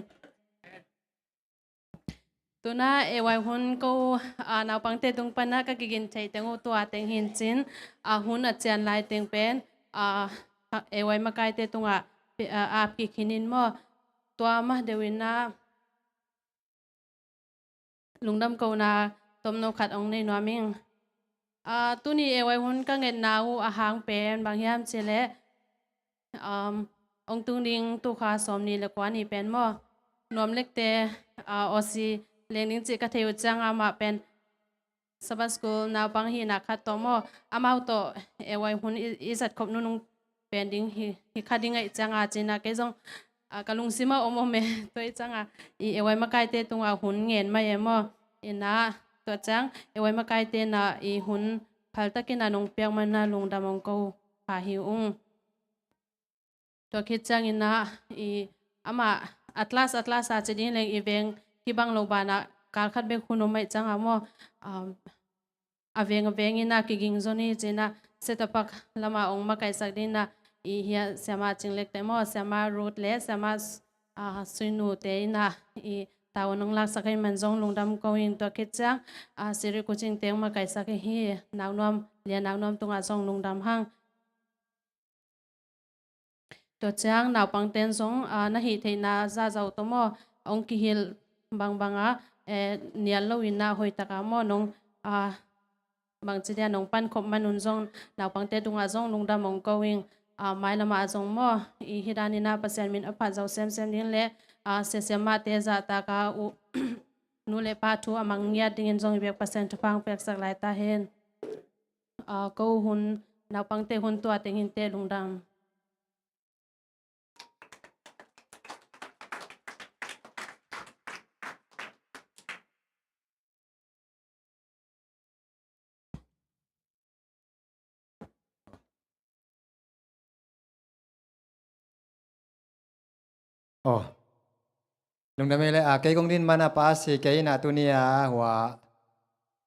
Tu-in a, A Y hun ko, a, naupangte tung pan a ka kigin theih teng uh tua teng hi in cin, a, hun a cian lai teng pen, a, A Y makaite tungah, a, ap kik hi in maw. Tua mah deuh in a, lungdam kohna tomno khat hong nei nuam ing. A, tuni A Y hun ka ngetna uh a hang pen bang hiam cih leh, um, hong tung ding tu kha sawmnih le kua ni pen maw, Nuam Lek te, a, Aussie leng ding cih ka thei uh ciang amah pen Sabbath School naupang hihna khat tawh maw, amau tawh A Y hun i, i zat khop nunung pen ding hi, hi kha ding ahih ciang a, ci-in a kei zong, a, ka lungsim ah om om e. Tua ahih ciang a, i A Y makaite tungah hun ngen mah e maw. In a, tua ciang A Y makaite in a i hun phal takin a nong piak man a lungdam hong ko kha hi ung. Tua khit ciangin a, i, amah Atlas, Atlas a ci ding leng i veng kibang lo banah kal khat bek hun om ahih ciang a maw, um, a veng a veng in a kiging zaw ni ci-in a, Setapak lamah hong makaihsak dingin a, i hia Siama Cing Lek te maw, Siama Ruth le Siama, a, Suinu te in a, i tavuan hong laksak ahih man zong lungdam ko ing. Tua khit ciang, a, Siri Kucing te hong makaihsak hi, Nau Nuam, Lia Nau Nuam tungah zong lungdam hang. Tua ciang naupangte'n zong, a, na hih theihna zahzah uh tawh maw, hong kihilh bangbang a, e, nial lo in a hoih tak a maw, nong, a, bangci dia nong pankhop man un zong naupangte tungah zong lungdam hong ko ing. A, mailam ah zong maw, i hih dan in a Pasian min a phat zo semsem ding le, a, Sia Siamate zahtak a, u, nu le pa thu a mang ngiat dingin zong i biak Pasian thupha hong piaksak lai ta hen. A, ko hun, naupangte hun tua teng hi inteh, lungdam. Aw. Lungdam ei le, a, kei kong din man a pass hi kei in a, tuni a hua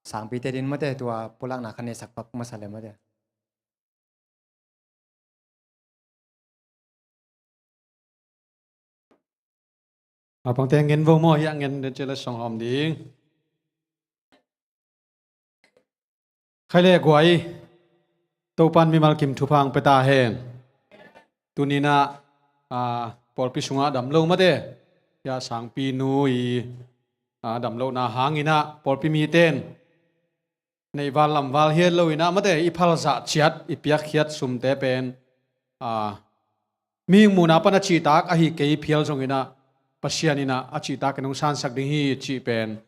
sangpite din mate, tua pulakna kha nei sak pak masa le mate. A pangte ngen vo maw, hiah ngen den cih le song hawm ding. Khai le guai, Topa'n mimal kim thupha hong pia ta hen. Tuni in a, a, pawlpi sungah damlo mate, hiah sangpi nu i, a, damlohna hangin a, pawlpi mite'n neihval lamval hi het lo in a, mate, i phalzah ciat, i piakkhiat sumte pen, a, mihing muhna pan a cihtak ahi kei phial zongin a, Pasian in a, a cihtak in hong sansak ding hi cih pen,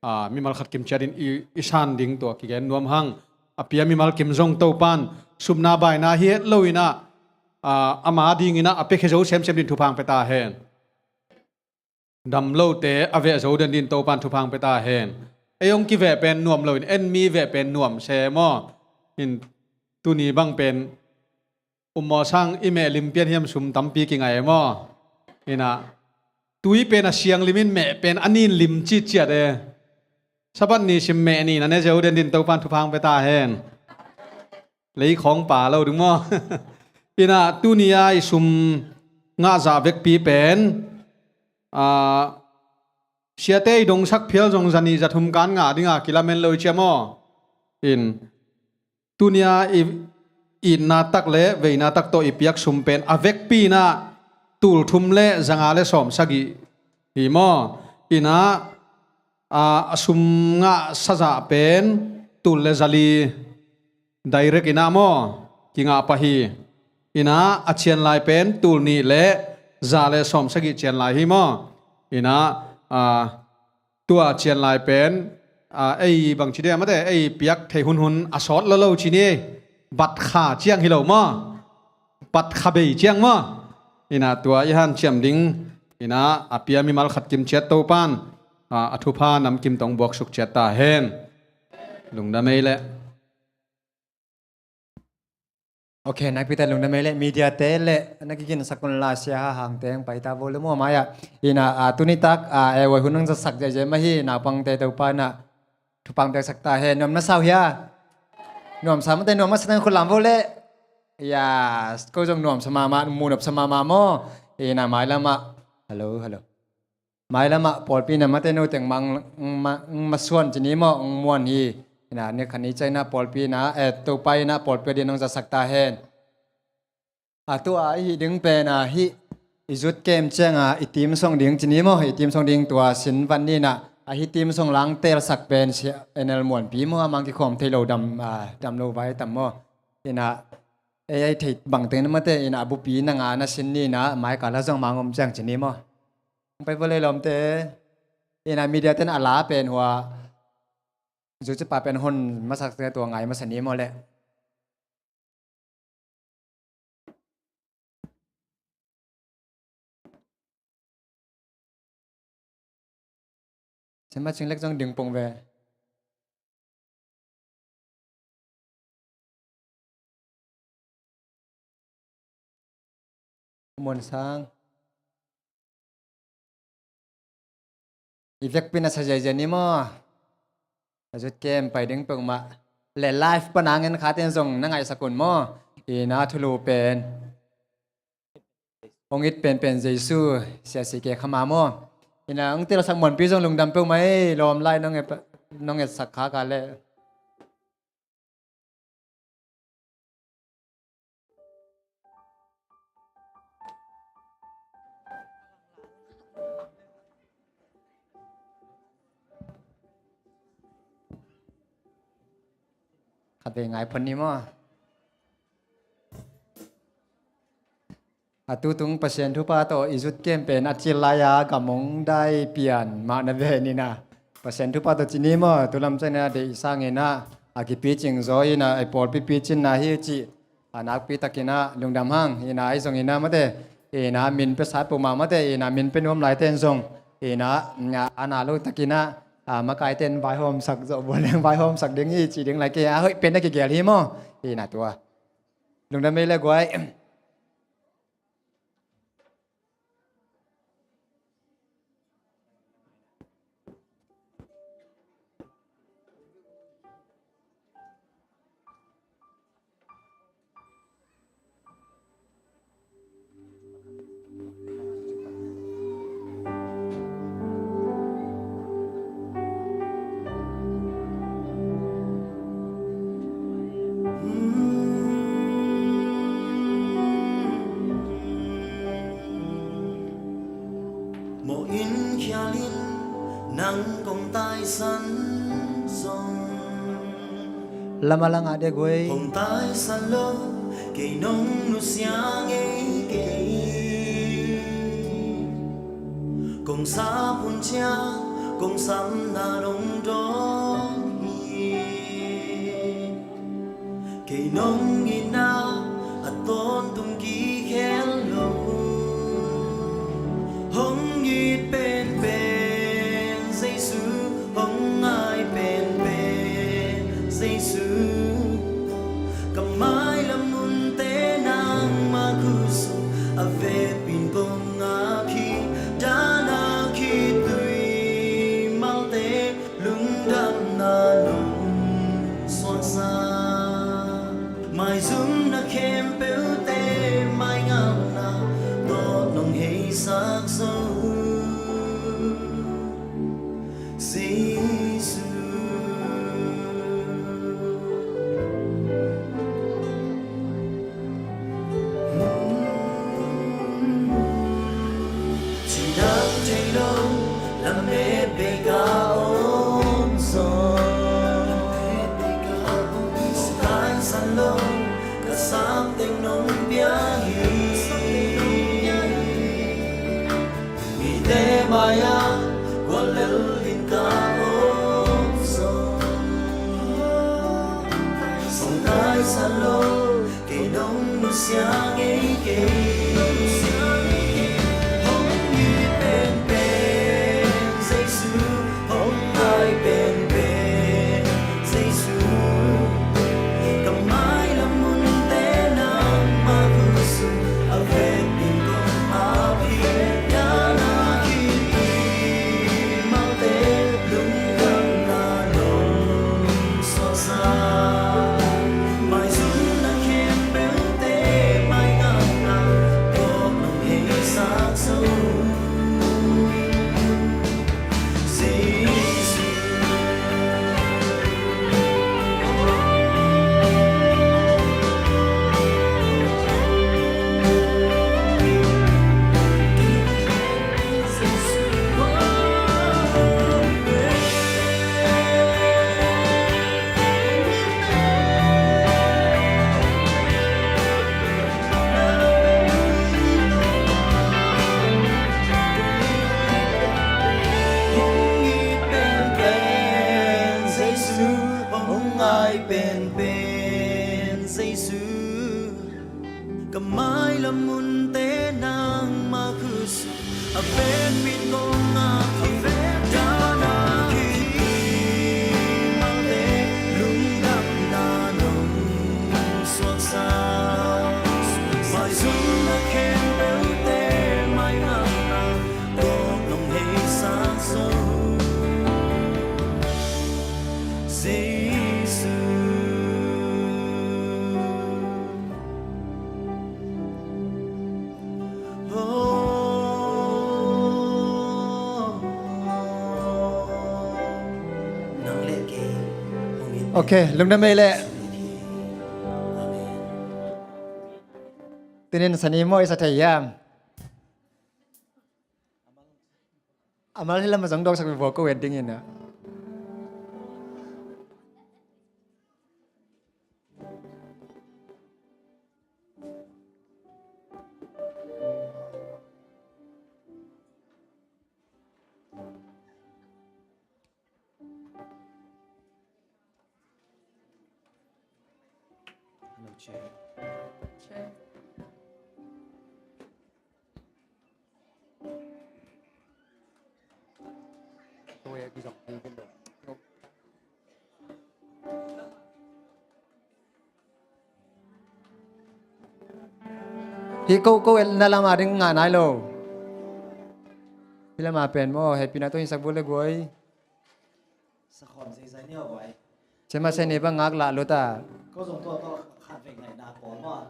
a, mimal khat kim ciat in i, i san ding tua kigen nuam hang. A pia mimal kim zong Topa'n supna baina hi het lo in a, a, ama dingin a, a piakhia zo semsem din thupha hong pia ta hen. Damlote a veh zo den din Topa'n thupha hong pia ta hen. Ei hong kiveh pen nuam lo in, en mi veh pen nuam se maw. In tuni bang pen um maw sang, i meh lim pian hiam, sum tampi kingai e maw. In a, tui pen a siang lim in meh pen a nin lim citciat e. Sabbath ni sim meh ni na ne zo den din Topa'n thupha hong pia ta hen. Lei khawng pa lo ding maw. In a, tuni a i sum ngah zah vekpi pen, a, siate i dongsak phial zong za nih za thum kan ngah ding a kilamen lo i ci a maw. In tuni a i itna tak le veina tak tawh i piak sum pen a vekpi in a tul thum le za nga le sawm sagih hi maw. In a, a, a sum ngahsa zah pen tul le za li direct in a maw, kingah pah hi. In a, a cian lai pen tul nih le za le sawm sagih cian lai hi maw. In a, a, tua cian lai pen, a, ei bangci dia mate, ei piak thei hunhun a sawt lo lo ci ni, bat kha ciang hi lo maw, bat kha bei ciang maw. In a, tua i hanciam ding, in a, a pia mimal khat kim ciat Topa'n, a, a thupha namkim tawh hong buaksuk ciat ta hen. Lungdam ei le. Ok, nakpi tak lungdam ei le, media te le, na kiginsak un la, Sia Ha Hang teng pai ta vo le maw mai ah. In a, a, tuni tak, a, A Y hun hong zatsak zeizei mah hi, naupangte Topa'n a thupha hong piaksak ta hen, nuam na sa uh hia. Nuamsa mate, nuam masa teng khut lam vo le. Ya, ko zong nuamsa mahmah, mu nopsa mahmah maw. Ina mailamah. Hello, hello. Mailamah pawlpi na mate no teng mang, ma, masuan ci ni maw, muan hi. Ina, ni khan i China pawlpi na, eh, Topa ina pawlpi din nong zasak ta hen. A tua i hih ding pen a hih i zut kem ciang a i team song ding ci ni maw, i team song ding tua sin van ni na a hih team song lang telsak pen si N L Muanpi maw, a mang kikhawm thei lo dam, a, dam lo vai tam maw. Ina, ei, ei thei bang teng na mate, ina a bupi na nga na sin ni na, mai ka la zong mang om ciang ci ni maw. Pai vo le lawmte, ina media ten a la pen hua, zu ci pa pen hon masak te tua ngai masa ni maw le. Cima cing lek zong ding pong ve. Muan sang. I vekpi na sa ziazia ni maw. A zut kem pai ding peuhmah. Le live pana ngen khaten zong na ngaihsak un maw. Ina thulu pen. Hong it penpen Jesu, siasi ke khama maw. Ina hong telsak Muanpi zong lungdam peuhmah ei, lawm lai nong et, nong etsak kha ka le. Khat vei ngai phot ni maw. A tutung Pasian thupha tawh i zut kem pen a cil lai-a gam hong dai pian mah na ve ni na. Pasian thupha tawh ci ni maw, tu lam ciang ina deih sangin ah a kipicing zaw ina, a pawlpi picin na hi cih a nakpi takin ah lungdam hang. Ina ahi zongin ah mate, ina min pia sat peuhmah mate, ina min pia nuam laite in zong ina, a na lo takin ah, a makaite in vaihawmsak zawh buan leng vaihawmsak ding hi cih ding lai kei a hoih pen na kigel hi maw. Ina tua lungdam ei le guai. Mawh in khial in nang kong taisan zong. Lama langah dek guai. Hong taisan lo, kei nong nusia ngei kei. Kong sap hun ciang, kong samna nong dawng hi. Kei nong itna a tawntung kik khel lo. Hong it penpen Jesu, hong ngai penpen Jesu. Ka mailam nunte nangmah khutsung a vekpi in kong ap hi. Dan a khitui malte lungdamna nong suaksak. Maizumna khempeuhte maingapna tawh nong heisak zo. Jesu. Cidam thei lo lamet bei ka om zong, taisan lo ka sam teng nong pia hi. Mite mai-ah guallel in ka om zong, hong taisan lo, kei nong nusia ngei kei. Hong it penpen Jesu, hong ngai penpen Jesu. Ka mailam nunte nangmah khutsung a vekpi in kong ap hi. Dan a khitui malte lungdamna nong suaksak. Munte nangmah khusu a vekpi kong a vek dana ki malte lungdamna nong suaksa. Maizumna khempeuhte mai ngakna kong nong heisak zo. Jesu. Ok, lungdam ei leh. Tunin sani maw i sa thei hiam? A mal hi lam a zong dawksak vivua ko et dingin ah. Hello, check. Check. Hi ko ko na lama ding ngah nai lo. Hi lama pen maw, hehpihna tawh hin sak bul le guai. Sa khawm zeizai ni aw guai. Cema se ni bang ngak lah lut a. Ko zong tua tawh khat vek ngaihna pawl maw.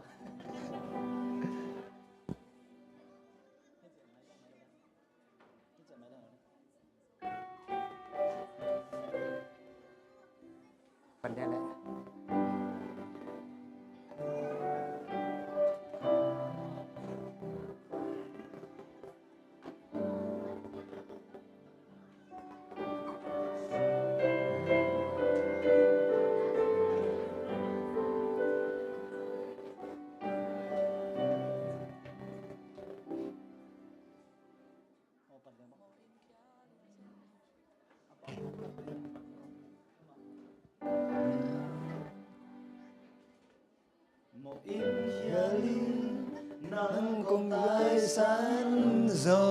Mawh in khial in nang kong taisan zong,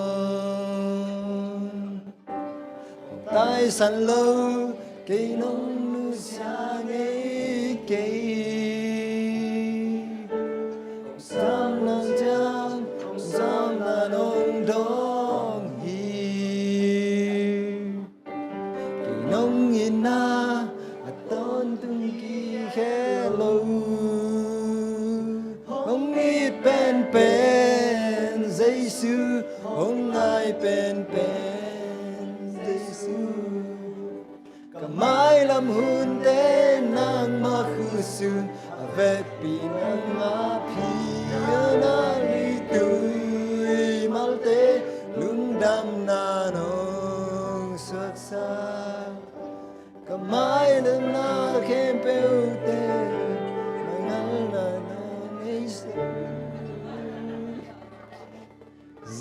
kong taisan lo kei nong nusia ngei kei. Kong sam nang ciang kong sam na nong dong hi. Kei nong itna a tawntung kikhel lo. Hong it penpen Jesu, hong ngai penpen Jesu. Ka mailam hunte nangmah khusun a vekpi nangmah phi a na ritui malte lungdamna nong suaksa. Ka mailamna khempeuhte mangalna nong ei sa.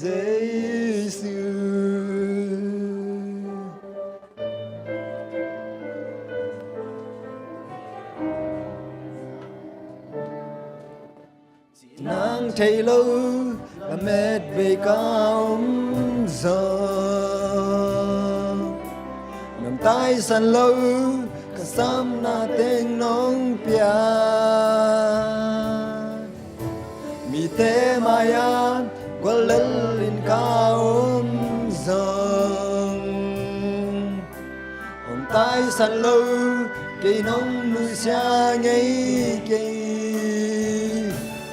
Jesu. Nang thei lo lamet vei ka om zong, nang taisan lo ka samna teng nong pia. Mite mai-ah guallel in ka om zong, hong taisan lo kei nong nusia ngei kei.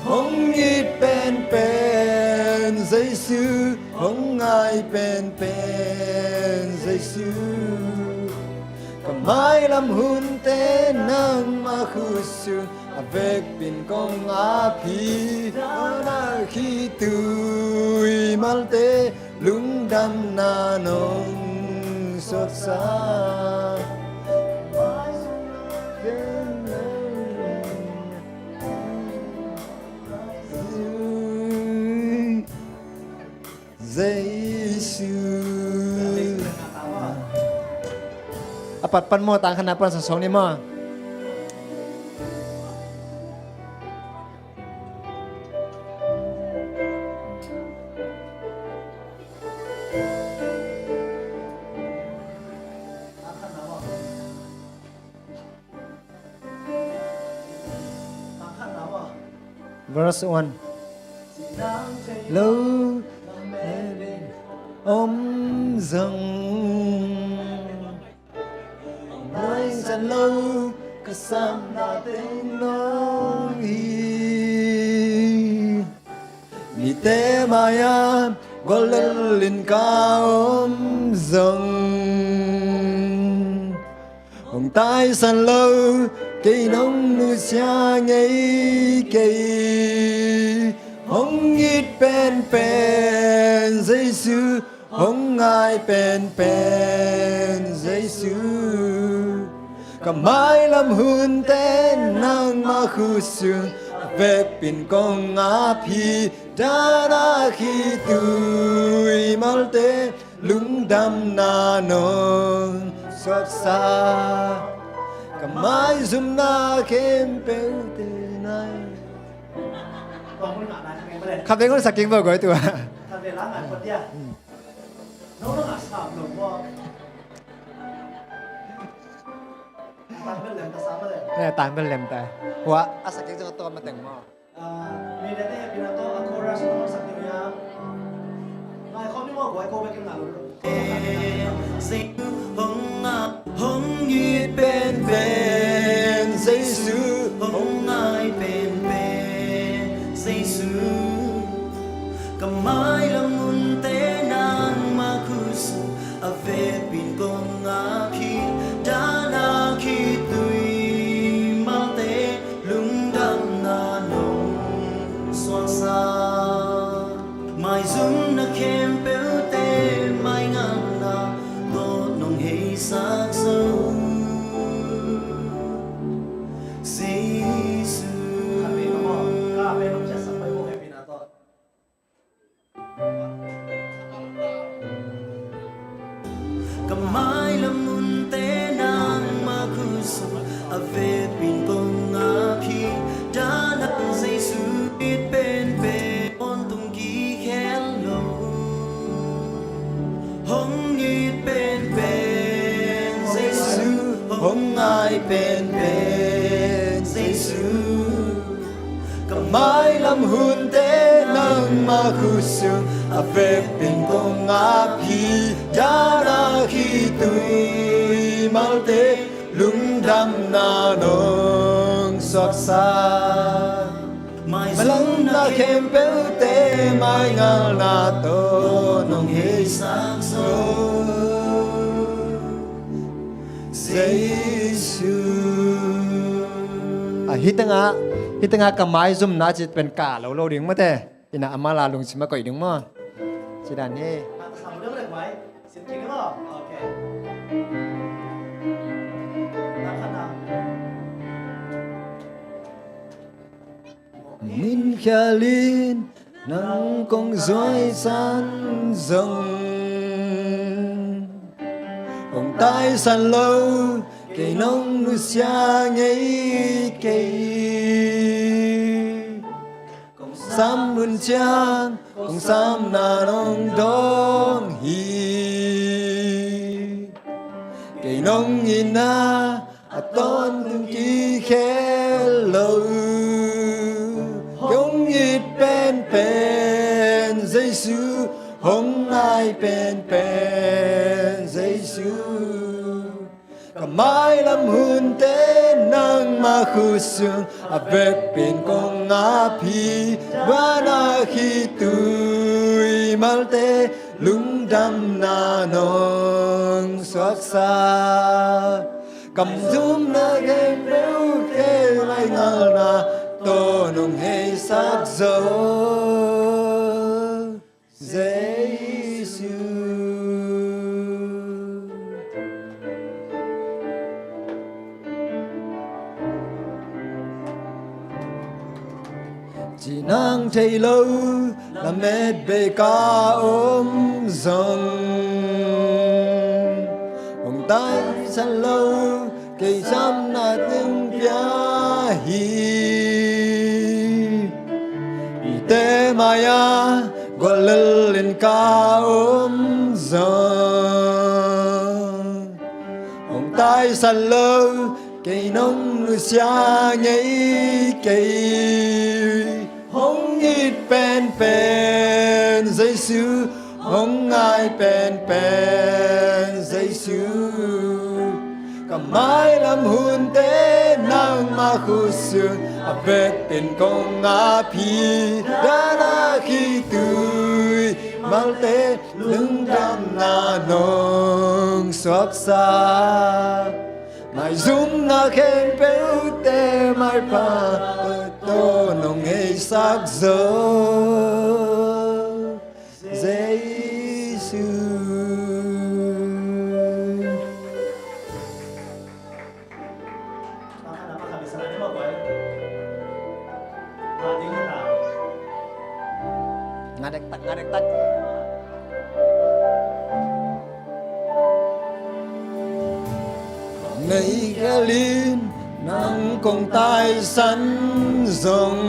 Hong it penpen Jesu, hong ngai penpen Jesu. Ka mailam hunte nangmah khusun a vekpin kong a phi na khitui malte lungdamna nong suaksa. Jesu. A pat pan maw, tang khat na pan sa sawng ni maw. Verse one. Lo om zong maisan lo ka samna teng nong hi. Mite mai-ah gual lel in ka om zong hong taisan lo kei nong nusia ngei kei. Hong it penpen Jesu, hong ngai penpen Jesu. Ka mailam hunte nangmah khut sung a vekpin kong ap hi. Dan a khitui malte lungdamna nong suaksa. Ka maizumna khempeuhte nai. Kha beng un sak king bo goi tua. Kha beng la ngai pua dia. Nong nong a sam lo bo. Tan bel lem ta sam le. Eh, tan bel lem ta. Hua a sak king jong to ma teng mo. Ah, mi date happy na to a chorus nong sak king ya. Ngai khom ni mo goi ko bek kem na lo. Hong it penpen Jesu, hong ngai penpen Jesu. Ka mailam hunte nangmah khut sung a vekpin kong ap hi. Dan a khitui malte lungdamna nong suaksa. Maizumna khempeuhte maingalna tawh nong heisak zo. Jesu. Ka mailam hunte nangmah khut sung a vekpin kong ap hi. Dan a Jesu it penpen tawntung kikhel lo. Hong it penpen Jesu, hong ngai penpen Jesu. Ka mailam hunte nangmah khut sung a vekpin kong ap hi. Dan a khitui malte lungdamna nong suaksa. Maizumna khempeuhte maingalna tawh nong heisak zo. Jesu. Ah, hih tengah, hih tengah ka maizumna cih pen ka lo lo ding mate. Ina ama la lungsim a koih ding maw. Ci dan hi. Min khialin nang kong zuaisan zong hong taisan lo kei nong nusia ngei kei. Kong sam hun ciang kong samna nong dawng hi. Kei nong itna a tawntung kikhel lo. Hong it penpen Jesu, hong ngai penpen Jesu. Ka mailam hunte nangmah khut sung a vekpin kong ap hi. Dan a khitui malte lungdamna nong suaksa. Ka maizumna khempeuhte maingalna tawh nong heisak zo. Jesu. Cinang thei lo lamet bei ka om zong hong taisan lo kei samna teng pia hi. Mite mai-ah guallel in ka om zong hong taisan lo kei nong nusia ngei kei. Hong it penpen Jesu, hong ngai penpen Jesu. Ka mailam hunte nangmah khutsung, a vekpi-in kong ap hi. Dan a khitui malte lungdamna nong suaksak. Maizumna khempeuhte maipha tawh nong heisak zo, Jesu. Nga dektak, nga dektak. Nei khelin nang kong taisan zong,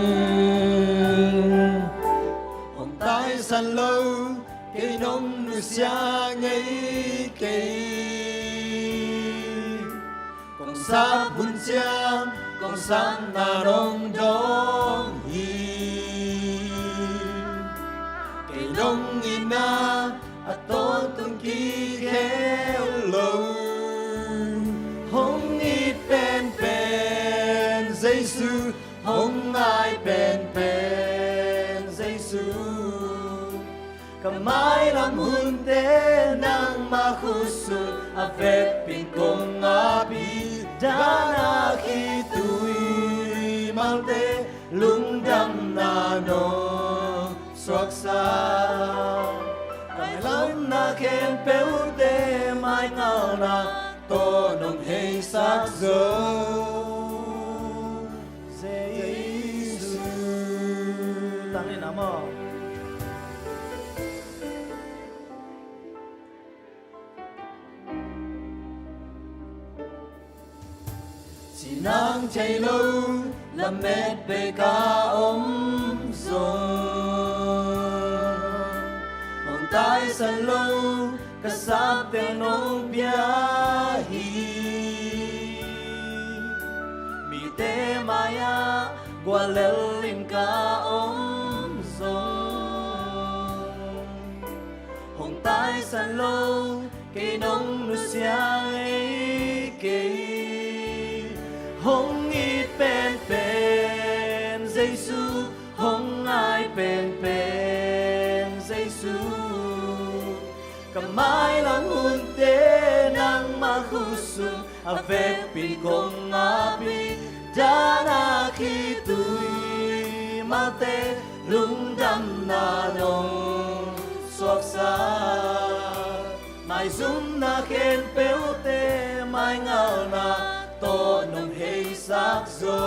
hong taisan lo kei nong nusia ngei kei. Kong sap hun ciang kong sapna nong dawng hi. Kei nong itna a tawntung kihel lo. Hong it penpen Jesu, hong ngai penpen Jesu. Ka mailam hunte nangmah khutsung, a vekpi-in kong ap hi. Dan a khitui malte lungdamna nong suaksak. Ka mailamna khempeuhte maingalna tawh nong heisak zo, Jesu. Tang in a maw. Cinang thei lo lamet bei ka om zong, hong taisan lo ka sapte nong pia hi. Mite mai-ah guallel in ka om zong, hong taisan lo kei nong nusia ngei kei. Hong it penpen Jesu, hong ngai penpen Jesu. Ka mailam hunte nangmah khutsung, a vekpi-in kong ap hi. Dan a khitui malte lungdamna nong suaksak. Maizumna khempeuhte maingalna tawh nong heisak zo,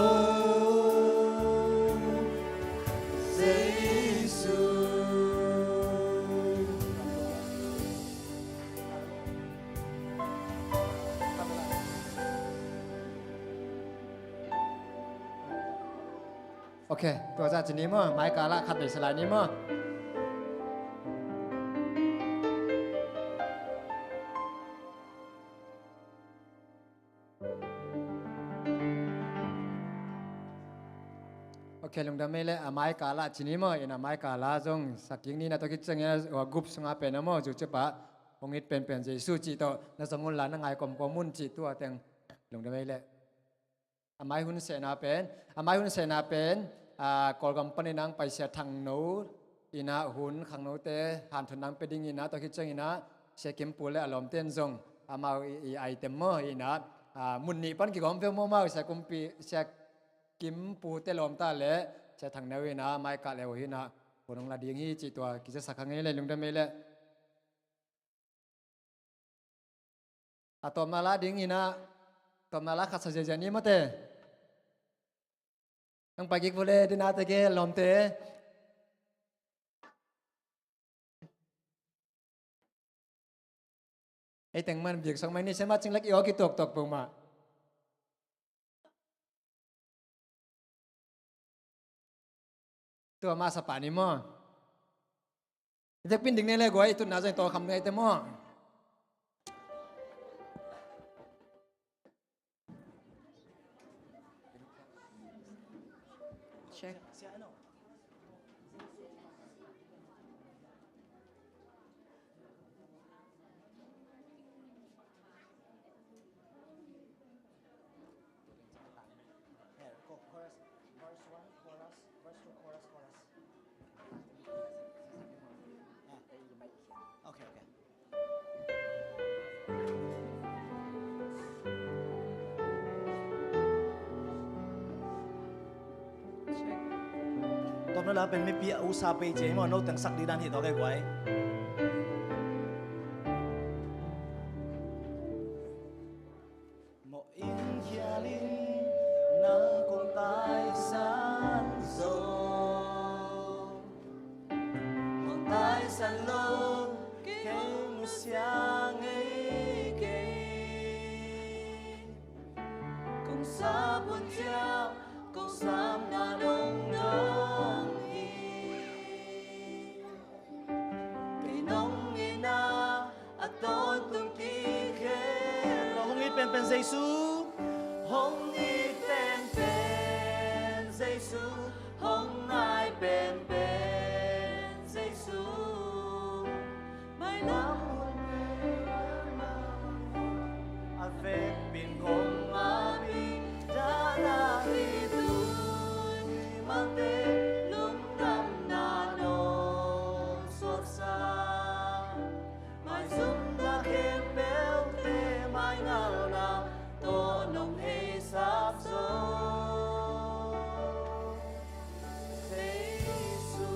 Jesu. Ok, tua zah ci ni maw, mai kal ah khat vei sa lai ni maw. Ok, lungdam ei leh, a mai kal ah ci ni maw, in a mai kal ah zong sa kik ni na, tua khit ciangin a group sungah pen a maw, Zutep ah hong it penpen Jesu cih tawh na zong un la, na ngai kawmkawm un cih tua teng lungdam ei leh. A mai hun sehna pen, a mai hun sehna pen, a, Kawlgam panin a hong pai Sia Thangno in a hun khangnote hanthotna hong pia ding in a, tua khit ciangin a Sia Kim Pu leh a lawmte in zong amau i, i item maw in a, a, mun nih pan kigawm veu maw, amau Sia Kim Pu, Sia Kim Pu te lawmta leh Sia Thangno in a mai kal leh uh hi in a hun hong la ding hi cih tua kizasak hang ei leh, lungdam ei leh. A tawpna la ding in a, tawpna la khat sa ziahziah ni maw te. Hong pai kik vua leh, dina te ke lawmte. Ei teng man biak sok mai ni, sia mah cing lak i aw kituaktuak peuhmah. Tua mah sa pah ni maw. Vekpi-in ding nei leh guai, i tutna zong i tawlkham nei te maw. Check. No la pen mipi a usa pei cia hi maw, no teng sak dih dan hi tawh kei guai. Mawh in khial in na kong taisan zo. Kong taisan lo, kei hong nusia ngei kei. Kong sap hun ciang kong sam na dongdong hi. Kei nong itna a tawntung kik hen. Hong it penpen Jesu. Hong it penpen Jesu. Hong ngai penpen Jesu. Mailam hun a vekpi-in kong ap hi. Dahna khitui malte lungdamna nong suaksak. Maizumna khempeuhte maingalna tawh nong heisak zo. Jesu.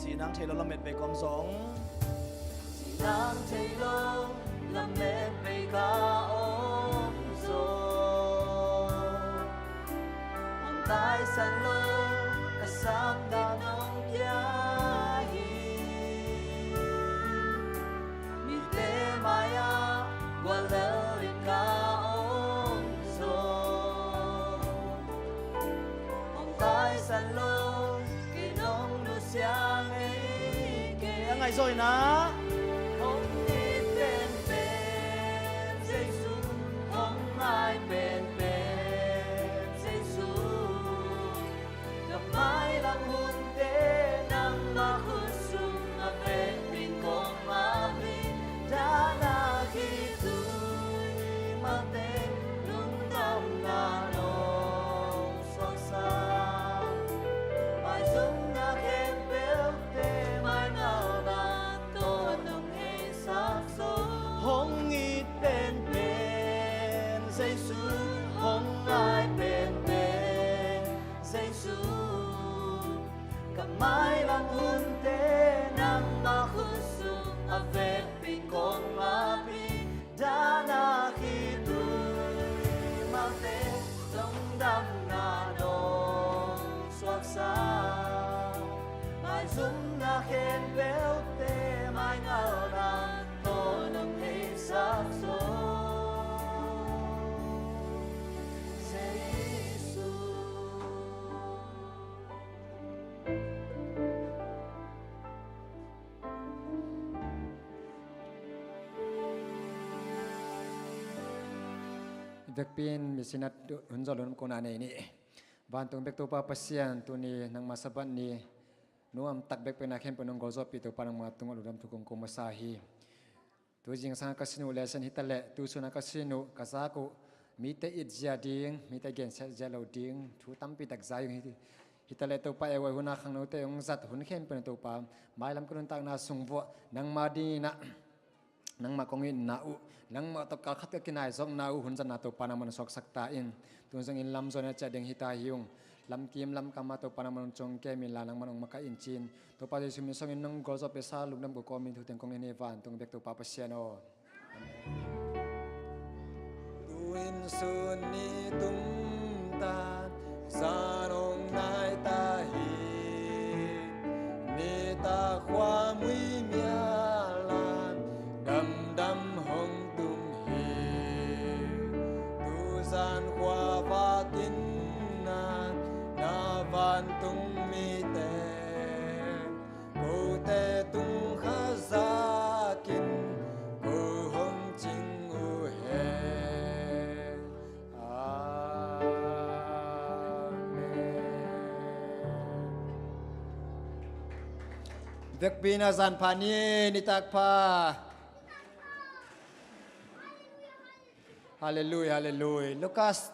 Cihnang thei lo lamet bei kawm zong. Cihnang thei lo lamet bei ka om zong. Hong taisan lo ka sapna nong kia hi. Mite mai-ah guallel in ka om zong. Hong taisan lo, kei nong nusia ngei kei. A ngaihzawina. Hong it penpen Jesu, hong ngai penpen Jesu. Ka mailam hunte nangmah khut sung a vekpi-in kong ap hi. Dahna khitui malte lungdamna nong suaksak. Maizumna khempeuhte maingalna tawh nong heisak zo. Hong it penpen Jesu, hong ngai penpen Jesu. Ka mailam hunte nangmah khut sung a vekpi-in kong ap hi. Dahna khitui malte lungdamna nong suaksak. Maizumna khempeuhte maingalna tawh nong heisak zo. Jesu. Vekpi-in mi sinat hun zo lo nung kong na nei ni. Vantung bek Topa Pasian, tuni nangma Sabbath ni nuam tak bek pen a khempeuh nong gualzawhpih Topa nangma tungah lungdam thu kong ko masa hi. Tu zingsang a ka sin uh lesson hi taleh, tu sun a ka sin uh, ka zak uh, mite it zia ding, mite gensiat zia lo ding thu tampi tak za hi. Hi taleh Topa, ei uh a hun a khangnote hong zat hun khempeuh in Topa, mailam ka nuntakna sung vuah nangma dingin ah, nangmah kong itna uh, nangmah tawh kalkhat ka kinaizawkna uh, hun zatna Topa nangmah na suaksak ta in. Tun zong in lam zuan a ciah ding hi ta hi ung. Lamkim lamkam ah Topa nangmah nong ciong kem inla, nangmah nong makaih in ci-in, Topa Jesu min sungin nong gualzawhpih sa lungdam ko kawmin thu teng kong nei hi. Vantung bek Topa Pasian aw. Tu-in sun ni tung ta, zan hong nai ta hi. Nitak khuamui mialam damdam hong tung hi. Tuzan khua vatin na, na vantung mite, kote tung kha zakin ko hong cing uh hen. Amen. Vekpi-in a zan pha ni, nitak pha. Halleluia, halleluia. Lukas